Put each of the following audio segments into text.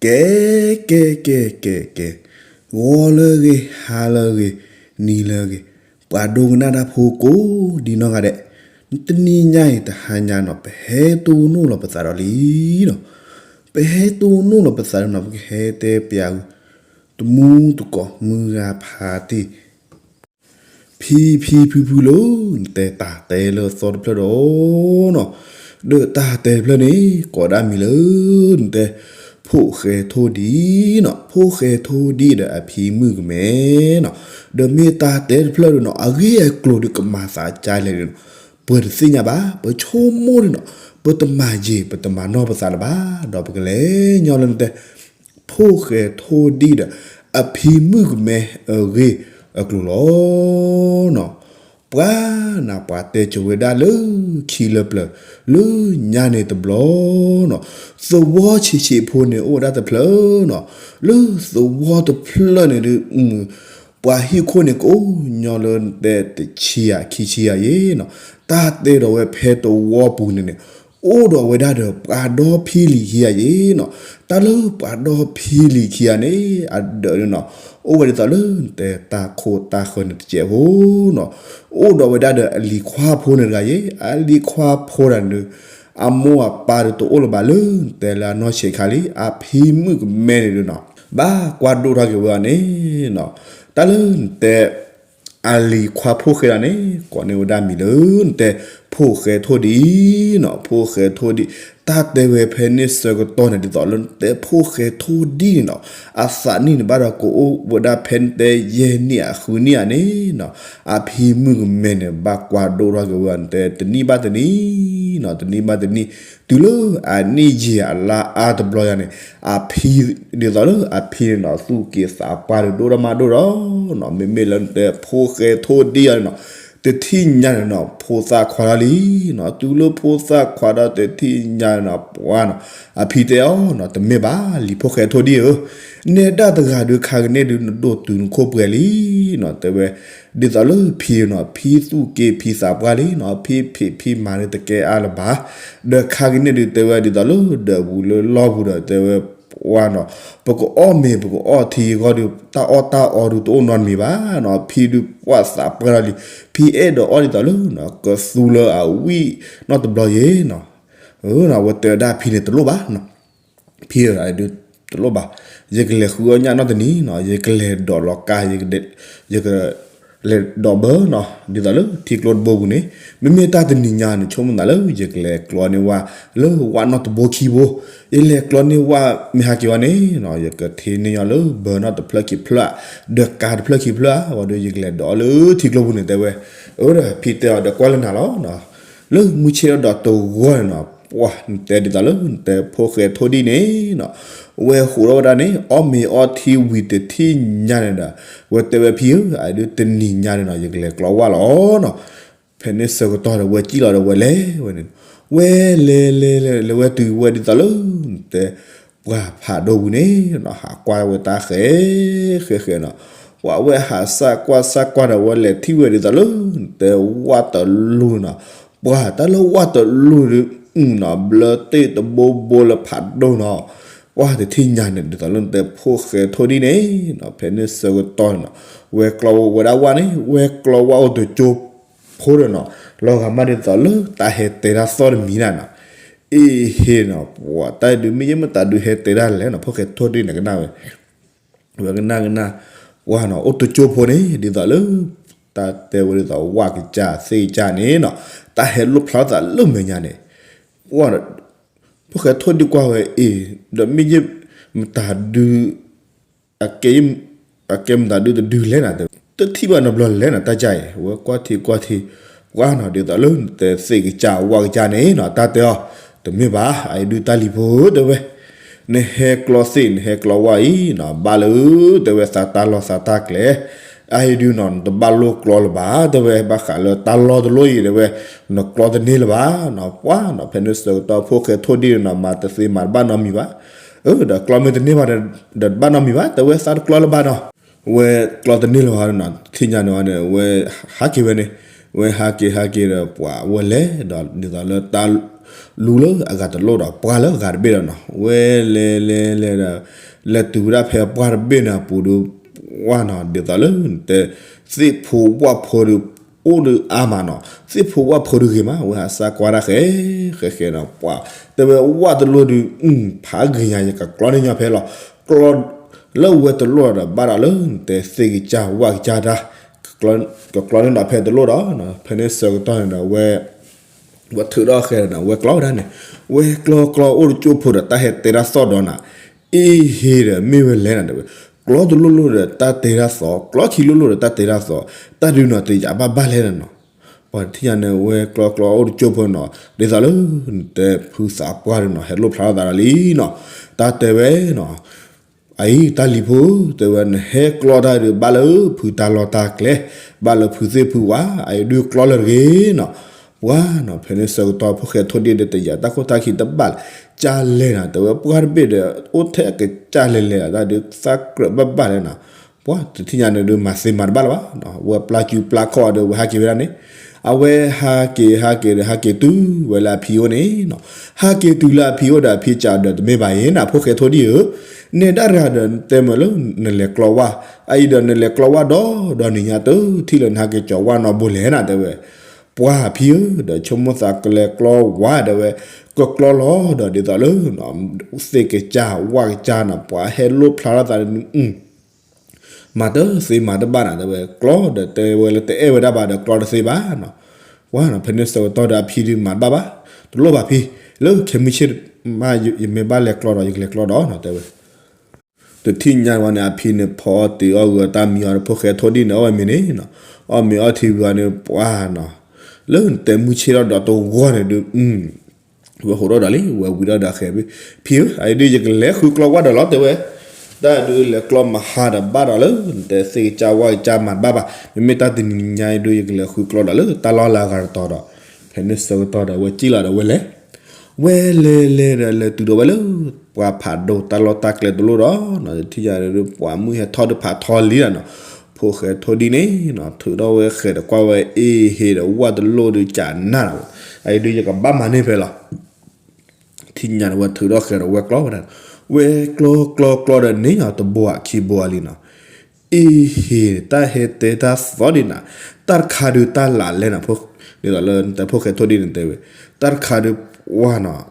ကဲ ကဲ ကဲ ကဲ ကဲ, ဂီၤလၢအဂ့ၤ ဟါလၢအဂ့ၤ နံၤလၢအဂ့ၤ, ပှၤဒိကနၣ်တၢ်ဖိကိးဒံနီၢ်ဂၤဒဲး, တနံၤညါအံၤတဟါညါနီၤ ပဟဲတိၢ်နီၣ်လီၤပသးဒီးလံနီၤ, ပဟဲတိၢ်နီၣ်လီၤပသးဒီးနီၤ ပကဟဲတဲပျး တမူတကိးမုၢ်ဂၤဖးတ့ၢ် ဖံဖံဖုဖုလၢ နတဲတၢ်တဲလၢအသီတဖျၢၣ်ဒီးနီၤ, ဒီးတၢ်တဲတဖျၢၣ်န့ၣ် ကိးဒၣ်မံၤလၢ နတဲ ဖိၣ်ဃဲထိၣ်ဒံနီၤ, ဖိၣ်ဃဲထိၣ်ဒံဒီးအဖံမုၣ်ကမဲနီၤ, ဒီးမ့ၢ်တၢ်တဲတဖျၢၣ်ဒီးနီၤ အဂ့ၢ်အကျိၤဒီးကမၤသးကလဲၣ်ဒီးနီၤ ပတသ့ၣ်ညါဘၣ်, ပဆိကမိၣ်ဒီးနီၤ ပတမၤယံာ် ပတမၤနီၢ်ပသးလၢၤဘၣ်, ဒီးပကလဲၤညီလၢနတဲ ဖိၣ်ဃဲထိၣ်ဒံဒီး အဖံမုၣ်ကမဲအဂ့ၢ်အကျိၤလီၤနီၤ. ပှၤနၤပှၤတဲကိးဝဲဒၣ်လၢခံလၢပျၢၤ လၢညါန့ၣ်တဘျီနီၤ, သဝီဆံးဆံးဖိန့ၣ်အိၣ်ဝဲဒၣ်တဖျၢၣ်နီၤ, လၢသဝီတဖျၢၣ်န့ၣ်ဒုး ပှၤဟံၣ်ခိၣ်န့ၣ်ကအိၣ်ညီလၢနတဲတဆံယၤခံဆံယၤယဲနီၤ, တၢ်တဲဒီးဝဲဖဲသဝီပူၤန့ၣ်န့ၣ် အိၣ်ဒီးဝဲဒၣ်ဒီးပှၤဒီဖံလံၤခံဂၤယဲနီၤ, တၢ်လၢပှၤဒီဖံလံၤခံဂၤန့ၣ် အဒၢးန့ၣ်နီၤ အိၣ်ဝဲဒ်သိးလၢနတဲတၢ်ခိၣ်တၢ်ဃၢၤန့ၣ်တစဲးဖိနီၤ, အိၣ်ဒီးဝဲဒၣ်ဒီးအလံၤခွါဖိန့ၣ်တဂၤယဲ, အလံၤခွါဖိတဂၤန့ၣ်ဒုး အမိၢ်အပၢ်ဒီးတအိၣ်လၢၤဘၣ်လၢနတဲလၢအနီၢ်ဆံးခါလံ, အဖံမုၣ်ကမဲန့ၣ်ဒုးနီၤ ဘၣ်ကွၢ်ဒိၣ်ထီၣ်က့ၤဝဲအီၤန့ၣ်နီၤ, တၢ်လၢနတဲ အလံၤခွါဖိၣ်ဃဲဒၣ်န့ၣ် ကိးန့ၢ်ဝဲဒၣ်မံၤလၢ နတဲ ဖိၣ်ဃဲထိၣ်ဒံနီၤ, ဖိၣ်ဃဲထိၣ်ဒံ, တၢ်တဲဝဲဖဲန့ၣ်ဆၢကတီၢ်န့ၣ် ဒ်သိးလၢနတဲဖိၣ်ဃဲထိၣ်ဒံန့ၣ်နီၤ, အသးနံၣ်န့ၣ်ဘၣ်ဒီးကအိၣ်ဝဲဒၣ်ဖဲနတဲယဲၢ်နံၣ်ဧါ ဃုနံၣ်ဧါန့ၣ်နီၤ, အဖံမုၣ်ကမဲန့ၣ် ဘၣ်ကွၢ်ဒိၣ်ထီၣ်က့ၤဝဲအီၤ နတဲတနံၣ်ဘၣ်တနံၣ်နီၤ, တနံၣ်ဘၣ်တနံၣ်, တုၤလၢအနံၣ်ယံာ်အလါအါတဘျီယၤန့ၣ် အဖံ ဒ်သိးလၢအဖံန့ၣ်နီၤ သူၣ်က့ၤသးပှၢ်ဒီးဒိၣ်ထီၣ်မးဒိၣ်ဒီးနီၤ, မ့မ့ၢ်လၢနတဲဖိၣ်ဃဲထိၣ်ဒံယၤန့ၣ်နီၤ, တထံၣ်ညါန့ၣ်နီၤ ဖိသၣ်ခွါထီၣ်လံနီၤ, တုၤလၢဖိသၣ်ခွါဒီးတထံၣ်ညါန့ၣ်နီၤ ပှၤနီၤ, အဖံတဲအီၤနီၤ တမ့ၢ်ဘၣ် လံၤဖိၣ်ဃဲထိၣ်ဒံဧၢ, နဲဒၣ်တဂၤဒုးခါကန့ၢ်ဒုး နဒိၣ်တုၤနခိၣ်ပှဲၤလံနီၤ, တဲဝဲ ဒ်သိးလၢဖံနီၤ ဖံသူၣ်က့ၤဖံသးပှၢ်လံနီၤ, ဖံဖံးဖံမၤန့ၣ်တကဲအါလၢၤဘၣ်, ဒီးခါကန့ၢ်ဒုးတဲဝဲဒ်သိးလၢဒၢးပူၤလၢလီၢ်ပူၤဒီးတဲဝဲ ပှၤနီၤ, ပကအီၣ်မ့ၤပကအီၣ်ထံအဂီၢ်ဒုး တၢ်အီၣ်တၢ်အီဒုးတအိၣ်နီတမံၤဘၣ်နီၤ, ဖံဒုးပှၤသးပှၢ်ထီၣ်လံ, ဖံအဲၣ်ဒိးအီၣ်ဒ်သိးလၢနီၤ ကသူလၢအဝံၣ်နီတဘျီယဲနီၤ, အဝဲတဲဝဲဒၣ်ဖံန့ၣ်တလိၣ်ဘၣ်နီၤ ဖံဒုးတလိၣ်ဘၣ်, ယကလဲၤဃုအီၣ်ညၣ်နီတနံၤနီၤ, ယကလဲၤဒိးလီၤကါ, ယက လဲၤဒိးဘၢနီၤ ဒ်သိးလၢထံကျိတဘိပူၤန့ၣ်, မ့မ့ၢ်တၢ်တနံၤညါန့ၣ် ဆိကမိၣ်သးလၢ ယကလဲၤကျီန့ၢ်ဝဲ လၢဝၣ်နီတဘိခံဘိ, ယလဲၤကျီန့ၢ်ဝၣ်မ့ၢ်ဟးက့ၤဝဲန့ၣ်နီၤ ယကထံၣ်န့ၢ်ညီလၢဘၢနီတဖျၢၣ်ခံဖျၢၣ်, ဒီးကါတဖျၢၣ်ခံဖျၢၣ်, ဝံၤဒီးယကလဲၤဒိးလၢထံကျိပူၤန့ၣ်တဲဝဲ, အဝဲဒီးဖံတဲအီၤဒီးကွၢ်လၢနၤလီၤနီၤ, လၢမုၢ်ဆ့ၣ်ဒီးတဂီၢ်န့ၣ်နီၤ ပှၤနတဲဒ်သိးလၢနတဲဖိၣ်ဃဲထိၣ်ဒံန့ၣ်နီၤ, ဝဲဃိးထီၣ်ဝဲဒၣ်န့ၣ် အီၣ်မ့ၤအီထံဝံၤတထံၣ်ညါန့ၣ်ဒီး, ဝဲတဲဝဲဖံဧၢ အဒုးတနံၤညါန့ၣ်နီၤ ယကလဲၤကျီဝၣ်လီၤနီၤ, ဖဲန့ၣ်ဆၢကတီၢ်ဒီးဝဲကံၣ်လီၤဒီးဝဲလဲၤဝဲန့ၣ်, ဝဲလဲၤလဲၤလဲၤလဲၤဝဲတုၤဝဲဒ်သိးလၢ တဲ ပှၤဖးဒိၣ်ပူၤန့ၣ်နီၤ ဟးကွၢ်ဝဲတၢ်ဃဲ ဃဲဃဲနီၤ, ပှၤဝဲဟးစၢ်ကွၢ်စၢ်ကွၢ်ဒီးဝဲလဲၤထံၣ်ဝဲဒ်သိးလၢ တဲဝၣ်တလူန့ၣ်နီၤ, ပှၤတၢ်လၢဝၣ်တလူဒုးနီၤ ဘျၢတ့ၢ်တဘိဘိလၢဖးဒိၣ်နီၤ, ပှၤတထံၣ်ညါန့ၣ် ဒ်သိးလၢနတဲဖိၣ်ဃဲထိၣ်ဒံန့ၣ်နီၤ ဖဲန့ၣ်ဆၢကတီၢ်န့ၣ်နီၤ, ဝဲကျီဝဲဒၣ်ဝၣ်န့ၣ် ဝဲကျီဝၣ်အိၣ်တကၠိဖိဒီးနီၤ, လီၤဂာ်မးဒ်သိးလၢတၢ်ဟဲတဲတၢ်သီၣ်တမံၤဒၣ်နီၤ, အ့ဟ့နီၤ ပှၤတၢ်ဒုးမ့ၢ်ယဲၢ်မတၤဒုးဟဲတဲတၢ်လဲၣ်နီၤ ဖိၣ်ဃဲထိၣ်ဒံန့ၣ်ကနၣ်ဝဲ ဝဲကနၣ်ကနၣ်, ပှၤနီၤ အိၣ်တကၠိဖိန့ၣ် ဒ်သိးလၢ တၢ်တဲဝဲဒ်သိးဝၣ်ကစၢ်သ့ၣ်ကစၢ်န့ၣ်နီၤ, တၢ်ဟဲလိၣ်ဖျါသးလၢမဲာ်ညါန့ၣ်, ပှၤ ဖိၣ်ဃဲထိၣ်ဒံကွၢ်ဝဲအ့ၣ်, ဒီးမ့ၢ်ယဲၢ်မတၤဒုး အကဲ အကဲမတၤဒုးတဒုးလဲၣ်နၤတဲ, တထံၣ်ဘၣ်နီတဘျီလဲၣ်နၤ တၢ်ကၢ်အံၤ ဝဲကွၢ်ထံကွၢ်ထံ, ပှၤနီၤ ဒ်သိးလၢနတဲသ့ၣ်ကစၢ်ဝၣ်ကစၢ်န့ၣ်နီၤ တၢ်တဲအီၤ, တမ့ၢ်ဘၣ် အအံၤဒုးတၢ်လံၤဖိဧၢ တဲဝဲ, နဟဲကျီသ့ၣ် နဟဲကျီဝၣ်အံၤနီၤ ဘၣ်လၢ တဲဝဲ သးတၢ်လီၢ်သးတၢ်ကျဲ, အအံၤဒုးနီၤ နတဘၣ်လိၣ်ကျီလၢၤဘၣ် တဲဝဲ ဘၣ်ဃးလၢတၢ်လီၢ်တလီၢ်အံၤ တဲဝဲ, နကျီတန့ၢ်လၢၤဘၣ်နီၤ ပှၤနီၤ ဖဲန့ၣ်ဆၢကတီၢ်ဖိၣ်ဃဲထိၣ်ဒံနီၤ မၤတသ့မၤတဘၣ်နီတမံၤဘၣ်, အၢ ဒီးကျီမ့ၢ်တန့ၢ်ဘၣ်ဒီး တဘၣ်နီတမံၤဘၣ် တဲဝဲ သးတကျီလၢၤဘၣ်နီၤ, ဝဲကျီတန့ၢ်လၢၤဘၣ်နီၤ ထံၣ်ညါန့ၣ်ဝဲန့ၣ် ဝဲဟးက့ၤဝဲန့ၣ်, ဝဲဟးက့ၤဟးက့ၤဒီး ပှၤဝဲလဲၤဒီး ဒ်သိးလၢတၢ် လူၤလၢအဂၤတလိၣ်ဒီး ပှၢ်လၢအဂၤတဘ့ၣ်ဒီးနီၤ, ဝဲလဲၤလဲၤလဲၤဒီး လဲၤတုၤဝဲဒၣ်ဖဲပှၢ်တဘ့ၣ်န့ၣ်အပူၤဒီး ပှၢ်နီၤ ဒ်သိးလၢ တဲ သ့ၣ်ဖိဝၣ်ဖိဒီး အိၣ်ဒီးအါမးနီၤ, သ့ၣ်ဖိဝၣ်ဖိဒီးဂ့ၤမး, ဝဲဟးစၢ်ကွၢ်ဒၣ်ဃဲ ဃဲဃဲနီၤ, ပှၢ် တဲဝဲဝၣ်တလိၣ်ဒီး ဖးဂ့ၤညါ ယကကျီန့ၢ်ညီဖဲလီၤ, ကျီ လၢဝဲတလိၣ်ဒီး ဘၣ်ဒီးလၢ တဲသ့ၣ်ကစၢ်ဝၣ်ကစၢ်တၢ် ကကျီန့ၢ်ဒီးဖဲတလိၣ်ဒီး ဖဲန့ၣ်ဆၢကတီၢ်န့ၣ်ဒီး ဝဲ ဝဲထုးထီၣ်ဃဲဒီး ဝဲကျီဝဲဒၣ်န့ၣ်, ဝဲကျီကျီအိၣ်တကၠိၢ်ဖိဒီး တၢ်ဟဲတဲတၢ်သီၣ်ဒီးနၤ, အ့ဟ့ဒီး မ့ၢ်ဝဲလဲၣ်နၤ တဲဝဲ, ကျီတလိၣ်လိၣ်ဒီးတၢ်တဲတၢ်သီၣ်, ကျီခံလိၣ်လိၣ်ဒီးတၢ်တဲတၢ်သီၣ်, တၢ်ဒုးနီၤတယာ်ဘၣ်ဘၣ်လဲၣ်နၤနီၤ, ပှၤတထံၣ်ညါန့ၣ် ဝဲကျီကျီအိၣ်တကၠိၢ်ဖိနီၤ, ဒ်သိးလၢ နတဲဖုသးပှၢ်ဒီးနီၤ ဟဲလိၣ်ဖျါထီၣ်သးဒီးလံနီၤ, တၢ်တဲဝဲနီၤ အအံၤ တၢ်လံၤဖိဧၢ, တဲဝဲ နဟဲကျီတၢ်ဒုး ဘၣ်လၢဖုတၢ်လီၢ်တၢ်ကျဲ, ဘၣ်လၢဖုသ့ၣ်ဖုဝါ, အအံၤဒုးကျီလၢတဂ့ၤနီၤ, ပှၤနီၤ ဖဲန့ၣ်ဆၢကတီၢ် ဖိၣ်ဃဲထိၣ်ဒံၣ်ဒီးတယာ်တၢ်ခိၣ်တၢ်ခံတဘၣ်လဲၣ်, ကၢ်လဲၣ်နၤ တဲဝဲ, ပှၢ်တဘ့ၣ်ဒီး အိၣ်ထဲအကစၢ်လဲၤလဲၤလီၤ တၢ်ဒုးသးကြၢးဘၣ်ဘၣ်လဲၣ်နၤ, ပှၤတထံၣ်ညါန့ၣ်ဒုး မၤသ့မၤတဘၣ်လၢၤဘၣ်, ဝဲပျၢ်ကူပျၢ်ခီၣ်ဒီး ဝဲဟးက့ၤဝဲဒၣ်န့ၣ်, အဝဲဟးက့ၤဟးက့ၤဒီး ဟးက့ၤတုၤဝဲလၢအဖံအိၣ်န့ၣ်နီၤ, ဟးက့ၤတုၤလၢအဖံအိၣ်ဒီး အဖံစံးဒီး တမ့ၢ်ဘၣ်အံၤနၤ ဖိၣ်ဃဲထိၣ်ဒံၣ်ဧၢ, နဲဒၣ်တဂၤဒီး တဲမ့ၢ်လၢနလဲၤကျီဝၣ်, အအံၤဒီးနလဲၤကျီဝၣ်ဒီး ဒီးနံၤညါတထံၣ်လၢနဟဲက့ၤကၠီၤဝၣ်နီတဘိလဲၣ်နၤ တဲဝဲ, ပှၤဖံဧၢ, ဒီးဆိကမိၣ်သးကလဲၤကျီဝၣ် တဲဝဲ, ကကျီလီၤဒီးဒ်သိးလၢ သ့ၣ်ကစၢ်ဝၣ်ကစၢ်နၤ ပှၤဟဲလိၣ်ဖျါထီၣ်သး မၤတသ့မၤတဘၣ်နၤ တဲဝဲ, ကျီဒီးတဲဝဲလၢတအဲၣ်ဝဲဒၣ်ဘၣ်ဒီး ကျီတသ့ဘၣ်နီၤ, ပှၤနီၤ ဖဲန့ၣ်ဆၢကတီၢ်ဒီး အဖံဒုးမၤတဘၣ်ဘၣ်, တလိၣ်ဘၣ်ဖံ, လၢခဲမုၢ်ဆ့ၣ်မး ယမ့ၢ်ဘၣ်လဲၤကျီဒီး ယကလဲၤကျီဒီးနီၤ တဲဝဲ, တထံၣ်ညါဝဲန့ၣ် အဖံန့ၣ် ဖီအီၣ်တ့ၤအီၣ်ဂုာ်အီၣ်တၢ်မံအီၤဒီး ဖိၣ်ဃဲထိၣ်ဒံၣ်န့ၣ် အီၣ်ဝဲမ့ၤန့ၣ်နီၤ, အီၣ်မ့ၤအီထံဝံၤအီၤန့ၣ် ပှၤနီၤ, လၢနတဲမုၢ်ဆ့ၣ်ထီၣ်ဒီးတဂီၢ်န့ၣ်ဒုး ဝဲဟိးထီၣ်ဒီးလံ ဝဲဝံၤထီၣ်ဒီးဃဲ, ဖံဧၢ, အအံၤဒုးယကလဲၤဃုကျီဝၣ်ဒီးလီၤ တဲဝဲ, တၢ်ဒုးလဲၤကျီမဟါဒီးဘၣ်ဒီးလၢ နတဲသ့ၣ်ကစၢ်ဝၣ်ကစၢ်မၤတဘၣ်ဘၣ်, မ့မ့ၢ်တၢ်တနံၤညါအံၤဒုး ယကလဲၤဃုကျီဒီးလၢတၢ်လီၢ်လၢအဂၤတတီၤဒီး, ဖဲန့ၣ်ဆၢကတီၢ်ဒီး ဝဲကံၣ်လီၤဒီးဝဲလဲၤ ဝဲလဲၤလဲၤဒီးလဲၤတုၤဒီးဝဲလၢ ပှၤဖးဒိၣ်တၢ်လီၢ်တၢ်ကျဲတလိၣ်ဒီးနီၤ, တထံၣ်ညါဒုး ပှၤမုၢ်ဟဲထီၣ်ဒုးဖးထီလံဒီးနီၤ, ဖိၣ်ဃဲထိၣ်ဒံၣ်န့ၣ်နီၤ ထုးထီၣ်ဝဲဃဲဒီးကွၢ်ဝဲ အ့ဟ့ဒီးဝၣ်တလိၣ်ဒုးကနၣ်လီၤ, အအံၤဒုးယကဘၣ်မၤန့ၢ်ဖဲလီၤ ထံၣ်ညါန့ၣ် ဝဲထုးထီၣ်ဃဲဒီးဝဲကျီဝဲဒၣ်, ဝဲကျီကျီကျီဒီးန့ၣ်နီၤ တဘိအခံဘိအလံနီၤ, အ့ဟ့ တၢ်ဟဲတဲတၢ်သီဒံးနၤ, တၢ်တခါဒုးတၢ်လးလဲၣ်နၤ, ဒ်သိးလၢနတဲဖိၣ်ဃဲထိၣ်ဒံၣ်န့ၣ်တဲဝဲ, တၢ်တခါဒုး ဝါနီၤ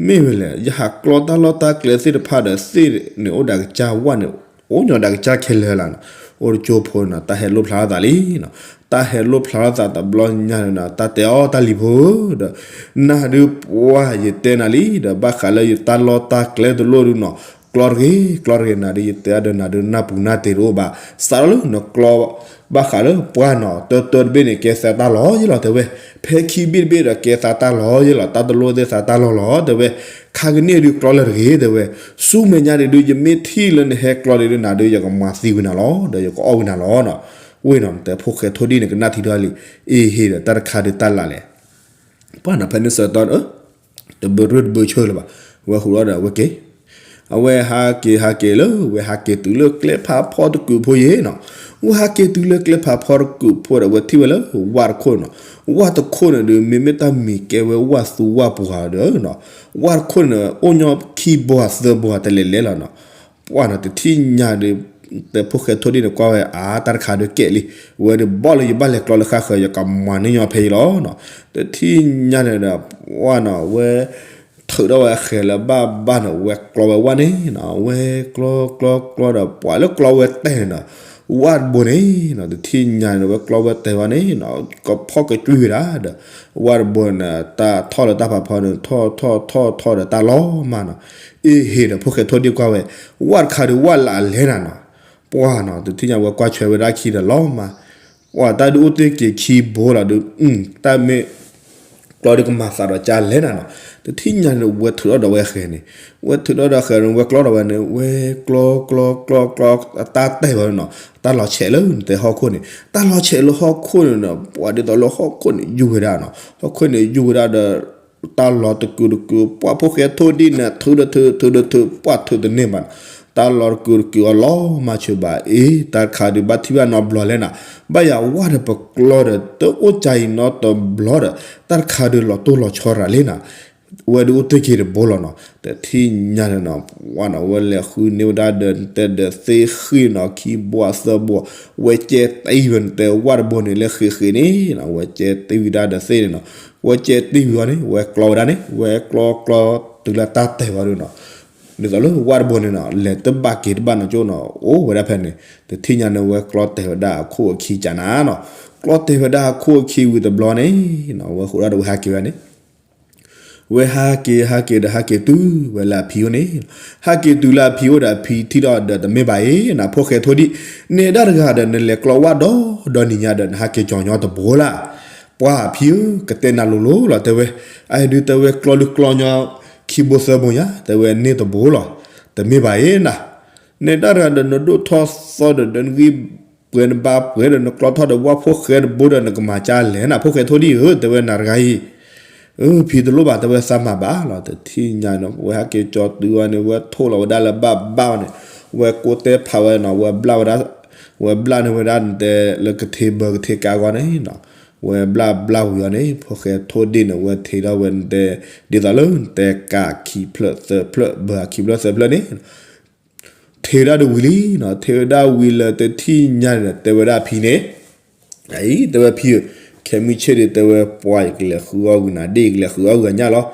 မ့ၢ်ဝဲလဲၣ် ယဟးကျီတၢ်လီၢ်တၢ်ကျဲသ့ၣ်တဖၣ်ဒီး သ့ၣ်န့ၣ်အိၣ်ဒီးကစၢ်ဝၣ်န့ၣ် အိၣ်ညီဒီးကစၢ်ခဲလၢာ်လီၤနီၤ, အိၣ်တကၠိဖိနီၤ တၢ်ဟဲလိၣ်ဖျါထီၣ်သးလံနီၤ, တၢ်ဟဲလိၣ်ဖျါထီၣ်သးတဘျီညါန့ၣ်နီၤ တၢ်တဲအီၤတၢ်လံၤဖိဧၢဒီး နၤဒုးပှၢ်ယတဲနၤလံဒီး ဘၣ်ဃးလၢယတၢ်လီၢ်တၢ်ကျဲတလိၣ်ဒုးနီၤ, ကျီတဂ့ၤ ကျီတဂ့ၤ နၤဒုးယတဲအါဒီးနၤဒုးနၢ်ပူၤနၢ်တ့ၤတအိၣ်ဘၣ်, စးထီၣ်လၢနကျီ ဘၣ်ဃးလၢပှၢ်နီၤ တၢတၢတဘ့ၣ်န့ၣ် ကဲသးတၢ်လီၤယဲလီၤတဲဝဲ, ဖဲခံဘ့ၣ်တဘ့ၣ်ဒီးကဲသးတၢ်လီၤယဲလီၤ တၢ်တလိၣ်သ့ၣ်သးတၢ်လီၤလီၤတဲဝဲ, ခါကန့ၣ်ဒုးကျီလၢတဂ့ၤတဲဝဲ, ဆူမဲာ်ညါန့ၣ်ဒုး ယမ့ၢ်ထံၣ်လၢနဟဲကျီဒုးနၤဒုး ယကမၤသံဝံၤနၤလီၤ ဒီးယကအီၣ်ဝံၤနၤလီၤနီၤ, ဝ့ၢ်နီၤ နတဲဖိၣ်ဃဲထိၣ်ဒံၣ်န့ၣ် ကနၣ်ထံထီၣ်လံ, အ့ဟ့ဒီး တၢ်တခါဒုးတၢ်လးလဲၣ် ပှၢ်နီၤဖဲန့ၣ်ဆၢကတီၢ်န့ၣ် တဘၢရၢၢ်တဘၢဆၢလၢၤဘၣ်, ဝဲဟူးထီၣ်ဒီးဝဲက့ၤ, အဝဲဟးက့ၤဟးက့ၤလၢ ဝဲဟးက့ၤတုၤလၢကျဲဖးဖီတကုာ်ဖိယဲနီၤ, ဝဲဟးက့ၤတုၤလၢကျဲဖးဖီတကုာ်ဖိဒီး ဝဲထံၣ်ဝဲလၢ ဝၣ်တခိၣ်နီၤ, ဝၣ်တခိၣ်န့ၣ်ဒုး မ့မ့ၢ်တၢ်မံၤကဲဝဲဝၣ်သူဝၣ်ပှၢ်ဒီးနီၤ, ဝၣ်တခိၣ်န့ၣ် အိၣ်ညီခံဘိသၢဘိတလဲၤလဲၤလီၤနီၤ, ပှၢ်နီၤ တထံၣ်ညါဒီး တဲဖိၣ်ဃဲထိၣ်ဒံၣ်န့ၣ်ကွၢ်ဝဲ အါ တၢ်တခါဒုးကဲလံ, ဝဲဒုးဘီၣ်လၢယဘၣ်လဲၤကျီလၢဃၣ်ဃၢၤ ယကမၤန့ၢ်ညီဖဲအံၤလီၤနီၤ, တထံၣ်ညါန့ၣ်ဒီး ပှၢ်နီၤ ဝဲ ထုးထီၣ်ဝဲဃဲလၢဘၣ်ဘၣ်န့ၣ် ဝဲကျီဝဲဝၣ်န့ၣ်နီၤ, ဝဲကျီကျီကျီဒီး ပှၢ်လၢကျီဝဲတဲာ်န့ၣ်နီၤ, ဝၣ်တဘိန့ၣ်နီၤ တထံၣ်ညါန့ၣ် ဝဲကျီဝဲတဲာ်ဝဲန့ၣ်နီၤ ကဖီၣ်ကကွံဝဲဒၣ်ဒီး ဝၣ်တဘိန့ၣ် တၢ်ထီၣ်လၢတၢ်ဖးဖီန့ၣ် ထီၣ်ထီၣ်ထီၣ်ထီၣ်ဒီးတၢ်လီၤမးနီၤ, အ့ဟ့ဒီး ဖိၣ်ဃဲထိၣ်ဒံၣ်ကွၢ်ဝဲ ဝၣ်တခါဒုးဝၣ်လၢအလဲၣ်နၤနီၤ, ပှၢ်နီၤ တထံၣ်ညါဝဲကွၢ်ဆွဲဝဲဒၣ်ခံဒီးလီၤမး, ပှၢ်တၢ်ဒုးအိၣ်တ့ၢ်က့ၤခံဘိလီၤဒုး တၢ်မ့ၢ် ကျီဒုးကမၤသးဒီးကၢ်လဲၣ်နၤနီၤ, တထံၣ်ညါန့ၣ် ဝဲထုးထီၣ်ဒီးဝဲဃဲန့ၣ်, ဝဲထုးထီၣ်ဒီးဃဲန့ၣ် ဝဲကျီဒီးဝဲန့ၣ် ဝဲကျီကျီကျီကျီ အတၢ်တဲာ်ဝဲနီၤ, တၢ်လီၤဆဲးလၢနတဲဟီၣ်ခိၣ်န့ၣ်, တၢ်လီၤဆဲးလၢဟီၣ်ခိၣ်န့ၣ်နီၤ, ပှၢ်ဒ်သိးလၢဟီၣ်ခိၣ်န့ၣ်ယူၢ်ဝဲဒၣ်နီၤ, ဟီၣ်ခိၣ်န့ၣ်ယူၢ်ဝဲဒၣ်ဒီး တၢ်လီၤတကုာ်တကုာ် ပှၢ်ဖိၣ်ဃဲထိၣ်ဒံၣ်န့ၣ် ထုးဒီးထုး ထုးဒီးထုး ပှၢ်ထုးတန့ၢ်ဘၣ်နီၤ, တၢ်လီၤတကူးတကူးအီၤလီၤမၤဆၢၤဘၣ်အ့ၣ် တၢ်တခါဒုးဘၣ်ထံၣ်ဘၣ်နီတဘျီလဲၣ်နၤ, ဘၣ်ယၤဝၣ်ဒီးပကျီဒီး တအိၣ်ကၢ်အံၤနီတဘျီဒီး တၢ်တခါဒုးလီၤတိၢ်လီၤဆီရၤလံနၤ, ဝဲဒုးအိၣ်တ့ၢ်က့ၤတဘိလီၤနီၤ, တထံၣ်ညါန့ၣ်နီၤ, ဝဲလဲၤဃုန့ၢ်ဝဲဒၣ်ဒီး နတဲဒီးသ့ၣ်ဃံၣ်နီၤ ခံဘိသၢဘိ, ဝဲကဲတ့ၢ်ဝဲနတဲဝၣ်တဘိန့ၣ်လၢဃ့ဃ့န့ၣ်နီၤ, ဝဲကဲတ့ၢ်ဝံၤဒၣ်ဒီးသ့ၣ်န့ၣ်နီၤ, ဝဲကဲတ့ၢ်ဝံၤအီၤန့ၣ် ဝဲကျီဝဲဒၣ်န့ၣ် ဝဲကျီကျီတုၤလၢတၢ်တဲာ်ဝဲဒၣ်နီၤ, ဒ်သိးလၢဝၣ်တဘိန့ၣ်နီၤ လဲၤတဘၣ်က့ၤတဘၣ်နီၤကၠိနီၤ အိၣ်ဝဲဒၣ်ဖဲန့ၣ်, တထံၣ်ညါန့ၣ် ဝဲကျီတဲာ်ဝဲဒၣ်အခိၣ်အခံကနၤနီၤ, ကျီတဲာ်ဝဲဒၣ်အခိၣ်အခံဝံၤတဘျီန့ၣ်နီၤ ဝဲဃိးဒၣ်ဒီးဝဲဟးက့ၤဝဲဒၣ်န့ၣ် ဝဲဟးက့ၤ ဟးက့ၤဒီးဟးက့ၤတုၤဝဲလၢအဖံအိၣ်န့ၣ်, ဟးက့ၤတုၤလၢအဖံအိၣ်ဒီးအဖံထံၣ်ဒီးဒီး တမ့ၢ်ဘၣ်အ့ၣ် နဖိၣ်ဃဲထိၣ်ဒံၣ်, န့ၣ်ဒၣ်တဂၤဒီးနလဲၤကျီဝၣ်ဒီဒီနံၤညါဒီး နဟးက့ၤကၠီၤညီတဘိလၢ်, ပှၤအဖံဧၢ ကတဲနၤလိၤလိၤလီၤ တဲဝဲ, အဒုးတဲဝဲကျီဒုးကျီညီခံဘိသၢဘိညါ တဲဝဲန့ၢ်တဘိလီၤ, တမ့ၢ်ဘၣ်အ့ၣ်နၤ, န့ၣ်ဒၣ်တဂၤဒီးနဒိၣ်ထီၣ်သီဒီး နဂံၢ်ပှဲၤနဘါပှဲၤဒီး နကျီထီၣ်ဒီးဝၣ်ဖိၣ်ဃဲတဘိဒီး နကမၤကၢ်လဲၣ်နၤ ဖိၣ်ဃဲထိၣ်ဒံၣ်ဧၢ တဲဝဲနၤတဂၤအံၤ ဖံတလိၣ်ဘၣ် တဲဝဲသးမၤဘၣ်လီၤ, တထံၣ်ညါန့ၣ် ဝဲဟဲက့ၤကၠီၤတုၤဝဲန့ၣ် ဝဲထိၣ်လီၤဝဲဒၣ်လၢဘၣ်ဘၣ်အီၤန့ၣ်, ဝဲကိးတဲဖးဝဲနီၤ ဝဲဘျၣ်ဝဲဒၣ်, ဝဲဘျၣ်န့ၢ်ဝဲဒၣ်နတဲလၢကထ့ဘၢကထ့ကါအဂီၢ်န့ၣ်နီၤ, ဝဲဘျၣ်ဘျၣ်ဝံၤအီၤန့ၣ် ဖိၣ်ဃဲထိၣ်ဒံၣ်န့ၣ် ဝဲထ့ထီၣ်ဝဲနတဲ, ဒ်သိးလၢနတဲကါခံဖျၢၣ်သၢဖျၢၣ် ဘၢခံဖျၢၣ်သၢဖျၢၣ်န့ၣ် ထ့ဝဲဒၣ်ဒီးဝံၤလံနီၤ, ထ့ဝဲဒၣ်ဝံၤလၢတထံၣ်ညါန့ၣ် တဲဝဲဒၣ်အဖံန့ၣ်, အံၤ တဲဝဲဖံဧၢ, ခဲမုၢ်ဆ့ၣ်ဒီး တဲဝဲပှၤယကလဲၤဃုအီၣ်ဂုာ်နၤဒ့ၣ် ယကလဲၤဃုအီၣ်ဂုာ်ညၣ်လီၤ,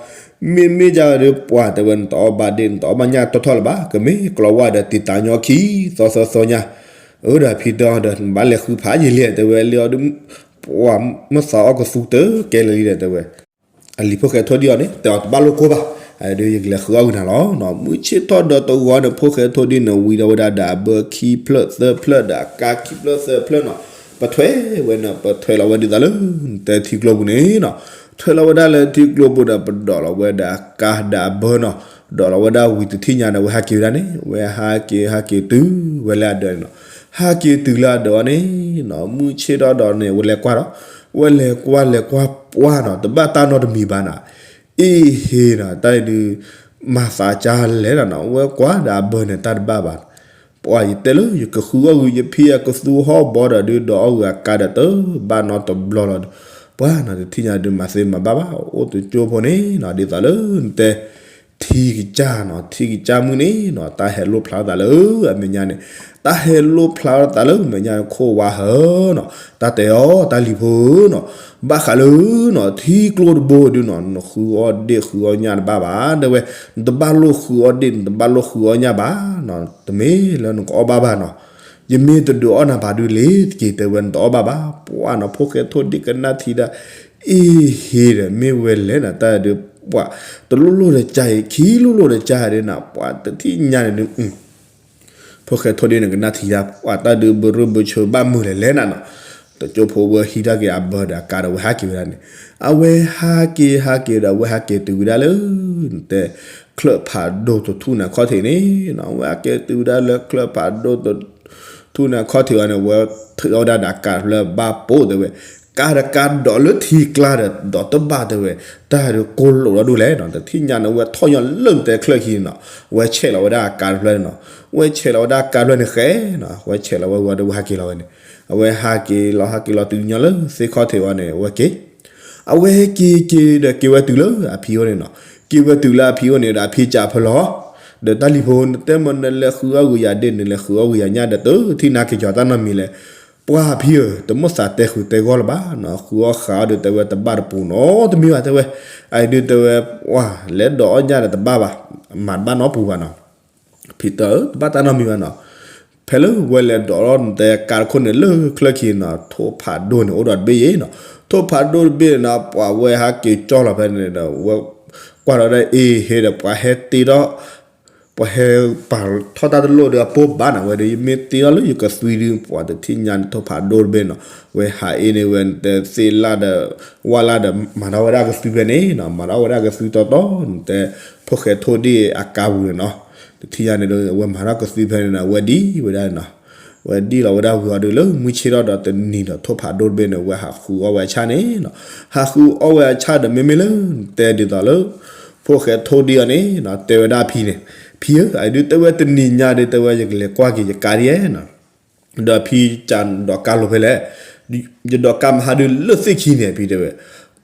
မ့မ့ၢ်ဒ်ဒီးပှၤ တဲဝဲနတအီၣ်ဘၣ်ဒ့ၣ် နတအီၣ်ဘၣ်ညၣ်တီထီၣ်လၢၤဘၣ် ကမ့ၢ်ကျီဝၣ်ဒီးတံာ်တာ်ညီခံသီသၢသီညါ, အၢ ဒီးဖံတဲအီၤဒီး နဘၣ်လဲၤဃုဖးယံာ်လံ တဲဝဲလၢအီၤဒုး ပှၤမ့ၢ်သးအီၣ်ကသူတကဲလၢာ်လံဒီး တဲဝဲ အလံၤဖိၣ်ဃဲထိၣ်ဒံၣ်အီၤန့ၣ် တဲအီၤတဘၣ်လိၣ်ကိၢ်ဘၣ်, ဒီးယကလဲၤဃုအီၣ်ဂုာ်နၤလီၤ, မုၢ်ဆ့ၣ်ထီၣ်ဒီးတဂီၤန့ၣ် ဖိၣ်ဃဲထိၣ်ဒံၣ်န့ၣ် ဝံဒီးဝဲဒၣ်ဒီးအဘၢခံဖျၢၣ်သၢဖျၢၣ်ဒီးအကါခံဖျၢၣ်သၢဖျၢၣ်နီၤ, ပထွဲဝဲန့ၣ် ပထွဲလီၤဝဲဒ်သိးလၢ နတဲထံကျိပူၤန့ၣ်နီၤ, ထွဲလီၤဝဲဒၣ်လၢထံကျိပူၤဒီး ပဒိးလီၤဝဲဒၣ်အကါဒီးအဘၢနီၤ, ဒိးလီၤဝဲဒၣ်ဝံၤတထံၣ်ညါန့ၣ် ဝဲဟးက့ၤဝဲဒၣ်န့ၣ် ဝဲဟးက့ၤဟးက့ၤတုၤဝဲလၢအဒၢးန့ၣ်နီၤ, ဟးက့ၤတုၤလၢအဒၢးအီၤန့ၣ်နီၤ မုၢ်ဆ့ၣ်ထီၣ်ဒီးန့ၣ် ဝဲလဲၤကွၢ်ဒီး, ဝဲလဲၤကွၢ်လဲၤကွၢ်ပှၢ်နီၤ တဘၣ်တၢ်နီတမံၤဘၣ်နီၤ, အ့ဟ့နီၤ တၢ်အံၤဒုး မၤသးကၢ်လဲၣ်နီၤ ဝဲကွၢ်ဒီးအဘၢန့ၣ်တၢ်တဘၣ်ဘၣ်, ပှၤယတဲလၢယကဃုအီၣ်ဂုာ် ယဖံအကသူဟီၣ်ဘီဒီး ဒုးဒိးအီၣ်ဂုာ်အကါဒီးတဘၣ်နီတဘျီလီၤ, ပှၤနီၤ တထံၣ်ညါဒုးမၤသ့မၤဘၣ်ဘၣ် အိၣ်တကၠိဖိန့ၣ်နီၤ ဒ်သိးလၢနတဲ ထံကစၢ်နီၤ ထံကစၢ်မုၢ်န့ၣ်နီၤ တၢ်ဟဲလိၣ်ဖျါထီၣ်သးလၢအမဲာ်ညါန့ၣ်, တၢ်ဟဲလိၣ်ဖျါထီၣ်သးလၢအမဲာ်ညါန့ၣ် ခိၣ်ဝါဟၢနီၤ, တၢ်တဲအီၤ တၢ်လံၤဖိဧၢနီၤ, ဘၣ်ဃးလၢနီၤ ထံကျိတဘိဒုးနီၤ နဃုအီၣ်ဒ့ၣ်ဃုအီၣ်ညၣ်တဘၣ်ဘၣ် တဲဝဲ, နတဘၣ်လိၣ်ဃုအီၣ်ဒ့ၣ် နတဘၣ်လိၣ်ဃုအီၣ်ညၣ်ဘၣ်နီၤ တမ့ၢ်လၢနကအီၣ်ဘၣ်ဘၣ်နီၤ, ယမ့ၢ်တဒုးအီၣ်နၤဘၣ်ဒုးလ့ၤတက့ၢ် တဲဝဲ နတအီၣ်ဘၣ်ဘၣ်, ပှၤနီၤ ဖိၣ်ဃဲထိၣ်ဒ့ၣ်ကနၣ်ထံဒၣ် အ့ဟ့ဒီး မ့ၢ်ဝဲလဲၣ်နီၤ တၢ်ဒုး ပှၤ တလိၣ်လိၣ်ဒီးကၢ်အံၤ ခံလိၣ်လိၣ်ဒီးကၢ်ဒုးနီၤ ပှၤတထံၣ်ညါန့ၣ်ဒုး ဖိၣ်ဃဲထိၣ်ဒ့ၣ်န့ၣ် ကနၣ်ထံဒၣ် ပှၤတၢ်ဒုးဘုးရူၢ်ဘုးဆၢဘၣ်မုာ်လဲၣ်လဲၣ်နၤနီၤ, တကၠိဖိဝဲဟံးထီၣ်က့ၤအဘၢဒီးအကါဒီးဝဲဟးက့ၤဝဲဒၣ်န့ၣ်, အဝဲဟးက့ၤဟးက့ၤဒီး အဝဲဟးက့ၤတုၤဝဲဒၣ်လၢ နတဲ ချၢၣ်ဖးဒိၣ်တထူၣ်န့ၣ်ခီၣ်ထံးန့ၣ်နီၤ အဝဲဟးက့ၤတုၤဝဲဒၣ်လၢချၢၣ်ဖးဒိၣ်တထူၣ်န့ၣ်ခီၣ်ထံးအီၤန့ၣ် ဝဲထုးထီၣ်ဝဲဒၣ်ဒီးအကါတဖျၢၣ်ဘၣ်ပိာ်တဲဝဲ, ကါတကါဒိးလၢထံကျါဒီး ဒိးတဘၣ်တဲဝဲ, တၢ်ဒုးကိၢ်လိာ်ဒီဒူၣ်လဲၣ်နီၤ, တထံၣ်ညါန့ၣ် ဝဲထီၣ်ညီလၢနတဲချၢၣ်ခံန့ၣ်နီၤ, ဝဲဆဲးလီၤဝဲဒၣ်အကါတဖျၢၣ်န့ၣ်နီၤ, ဝဲဆဲးလီၤဝဲဒၣ်အကါတဖျၢၣ်န့ၣ်ဃဲနီၤ, ဝဲဆဲးလီၤဝဲဝံၤဒီးဝဲဟးက့ၤလီၤဝဲန့ၣ်, အဝဲဟးက့ၤလီၤဟးက့ၤလီၤတုၤညီလၢသ့ၣ်ခီၣ်ထံးဝဲန့ၣ် အဝဲက့ၤ အဝဲက့ၤက့ၤဒီးက့ၤဝဲတုၤလၢအဖံအိၣ်န့ၣ်နီၤ, က့ၤဝဲတုၤလၢအဖံအိၣ်န့ၣ်ဒီးအဖံစံးဖဲလီၤ, ဒီးတၢ်လံၤဖိ နတဲမ့ၢ်နလဲၤဃုအီၣ်ဂုာ်ယၤဒ့ၣ် နလဲၤဃုအီၣ်ဂုာ်ယၤညၣ်ဒီး တထံၣ်နၤက့ၤကီၤတၢ်နီတမံၤလဲၣ်, ပှၤဖံဧၢ တမိၣ်သးတဲဃုာ်တဲဂီၢ်လၢၤဘၣ်နီၤ, ဃုအီၣ်ဃုအီဒီးတဲဝဲတဘၣ်တပူၤနီတမံၤဘၣ်တဲဝဲ, အဒုးတဲဝဲ, ပှၤလဲၤဒိးအီၣ်ညၣ်ဒီးတဘၣ်ဘၣ်, မၤတဘၣ်နီတပူၤဘၣ်နီၤ ဖံတဲအၢ တဘၣ်တၢ်နီတမံၤဘၣ်နီၤ, ဖဲလၢဝဲလဲၤဒိးလီၤနတဲကါတခိၣ်န့ၣ်လၢချၢၣ်ခံနီၤ ထိၣ်ဖးဒိၣ်န့ၣ်အိၣ်ဒီးတဘ့ၣ်အံၤနီၤ, ထိၣ်ဖးဒိၣ်တဘ့ၣ်န့ၣ်နီၤ ပှၤဝဲဟးက့ၤကၠီၣ်လီၤဖဲန့ၣ်ဒီး ဝဲကွၢ်ထီၣ်ဒၣ်အ့ဟ့ဒီး ပှၤဟဲတ့ထီၣ် ပှၤဟဲပာ်ထီၣ်တၢ်တလိၣ်ဒီးအပိၢ်ဘၣ်နီၤ, ဝဲဒီးယမ့ၢ်တ့ထီၣ်လၢယကသွံဒုး ပှၤတထံၣ်ညါန့ၣ် ထိၣ်ဖးဒိၣ်တဘ့ၣ်နီၤ, ဝဲဟးအ့န့ၣ်ဝဲတဲသ့ၣ်လၢ်ဒီး ဝၣ်လၢ်ဒီး မၤထီၣ်ဝဲဒၣ်ကသွံဖဲန့ၣ်နီၤ, မၤထီၣ်ဝဲဒၣ်ကသွံတီတီ နတဲ ဖိၣ်ဃဲထိၣ်ဒ့ၣ်အကါပူၤန့ၣ်နီၤ, တထံၣ်ညါန့ၣ်ဒီး ဝဲမၤထီၣ်ကသွံဖဲန့ၣ်နီၤ ဝဲဒံဝဲဒၣ်နီၤ, ဝဲဒံလီၤဝဲဒၣ်ဝံၤအီၤဒီးလၢမုၢ်ဆ့ၣ်ထီၣ်ဒီးတနံၤဒီး ထိၣ်ဖးဒိၣ်တဘ့ၣ်န့ၣ် ဝဲဟးဃုအီၣ်ဝဲအဆၣ်န့ၣ်နီၤ, ဟးဃုအီၣ်ဝဲအဆၣ်ဒီး မ့မ့ၢ်လၢ တဲဒ်သိးလၢ ဖိၣ်ဃဲထိၣ်ဒ့ၣ်အီၤန့ၣ်နီၤ တဲဝဲဒၣ်အဖံန့ၣ်, ဖံဧၢ, အဒုးတဲဝဲတနံၤညါဒုး တဲဝဲယကလဲၤကွၢ်က့ၤယကါဒ်နီၤ, ဒီးဖံစံးဒီးကါလိာ်ဖဲလဲၣ်, ယဒိးကါမဟါဒုးလၢသ့ၣ်ခံန့ၣ် ဖံတဲဝဲ,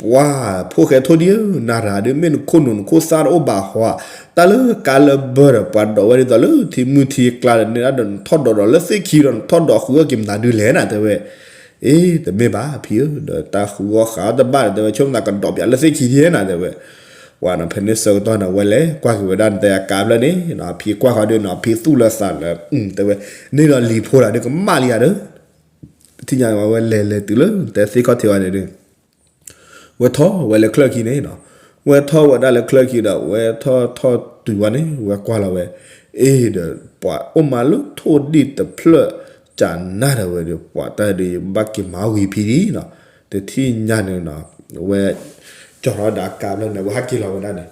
ပှၤ ဖိၣ်ဃဲထိၣ်ဒံဧၢ, နၤရၤဒုး မ့ၢ်နခိၣ်နူာ်နခိၣ်သၣ်တအိၣ်ဘၣ်ဟီ, တၢ်လၢကါလၢဘၢဒီး ပှၤဒိးဝဲဒ်သိးလၢထံမုၢ်ထံကျါဒီးန့ၣ်ဒီး နထီၣ်ဒိးဒီးလၢသ့ၣ်ခံဒီး နထီၣ်ဒိးဃုာ်အီၣ်က့ၤမနုၤဒုးလဲၣ်နၤ တဲဝဲ. အ့ တမ့ၢ်ဘၣ်ဖံဧၢ, ဒီးတၢ်ဃုအီၣ်ဃုအီၣ်တဘၣ်ဒီး တဲဝဲ ဆိကမိၣ်သးကဒီးပၠးလၢသ့ၣ်ခံဒ်နၤ တဲဝဲ. ပှၤနီၤ ဖဲန့ၣ်ဆၢကတီၢ်န့ၣ် ဝဲလဲၤကွၢ်က့ၤဝဲဒၣ်နတဲအကါဖျၢၣ်န့ၣ်နီၤ, ဖံကွၢ်ဃီဒုးနီၤ ဖံသူၣ်လၢသးလၢ တဲဝဲ, န့ၢ်ဒီးလံၤဖိတဂၤဒုးကမၣ်လံဧါဒီး တထံၣ်ညါဝဲလဲၤလဲၤတုၤလၢတဲသ့ၣ်ခီၣ်ထံးဝဲန့ၣ်ဒုး ဝဲထီၣ်ဝဲလၢချၢၣ်ခံန့ၣ်နီၤ, ဝဲထီၣ်ဝဲဒၣ်လၢချၢၣ်ခံဒီး ဝဲထီၣ်ထီၣ်တုၤဝဲန့ၣ် ဝဲကွၢ်လီၤဝဲ, အ့ဒီး ပှၤအိၣ်မးလၢထိၣ်ဒံၣ်တဖျၢၣ်ကနၣ်ဒီးဝဲဒီး ပှၤတၢ်ဒုးဘၣ်က့ၤမၤဝံၤဖံဒံနီၤ, တထံၣ်ညါန့ၣ်နီၤ, ဝဲ ကၠီၤထီၣ်ဒီးအကါဖျၢၣ်န့ၣ် ဝဲဟးက့ၤလီၤဝဲဒၣ်န့ၣ်,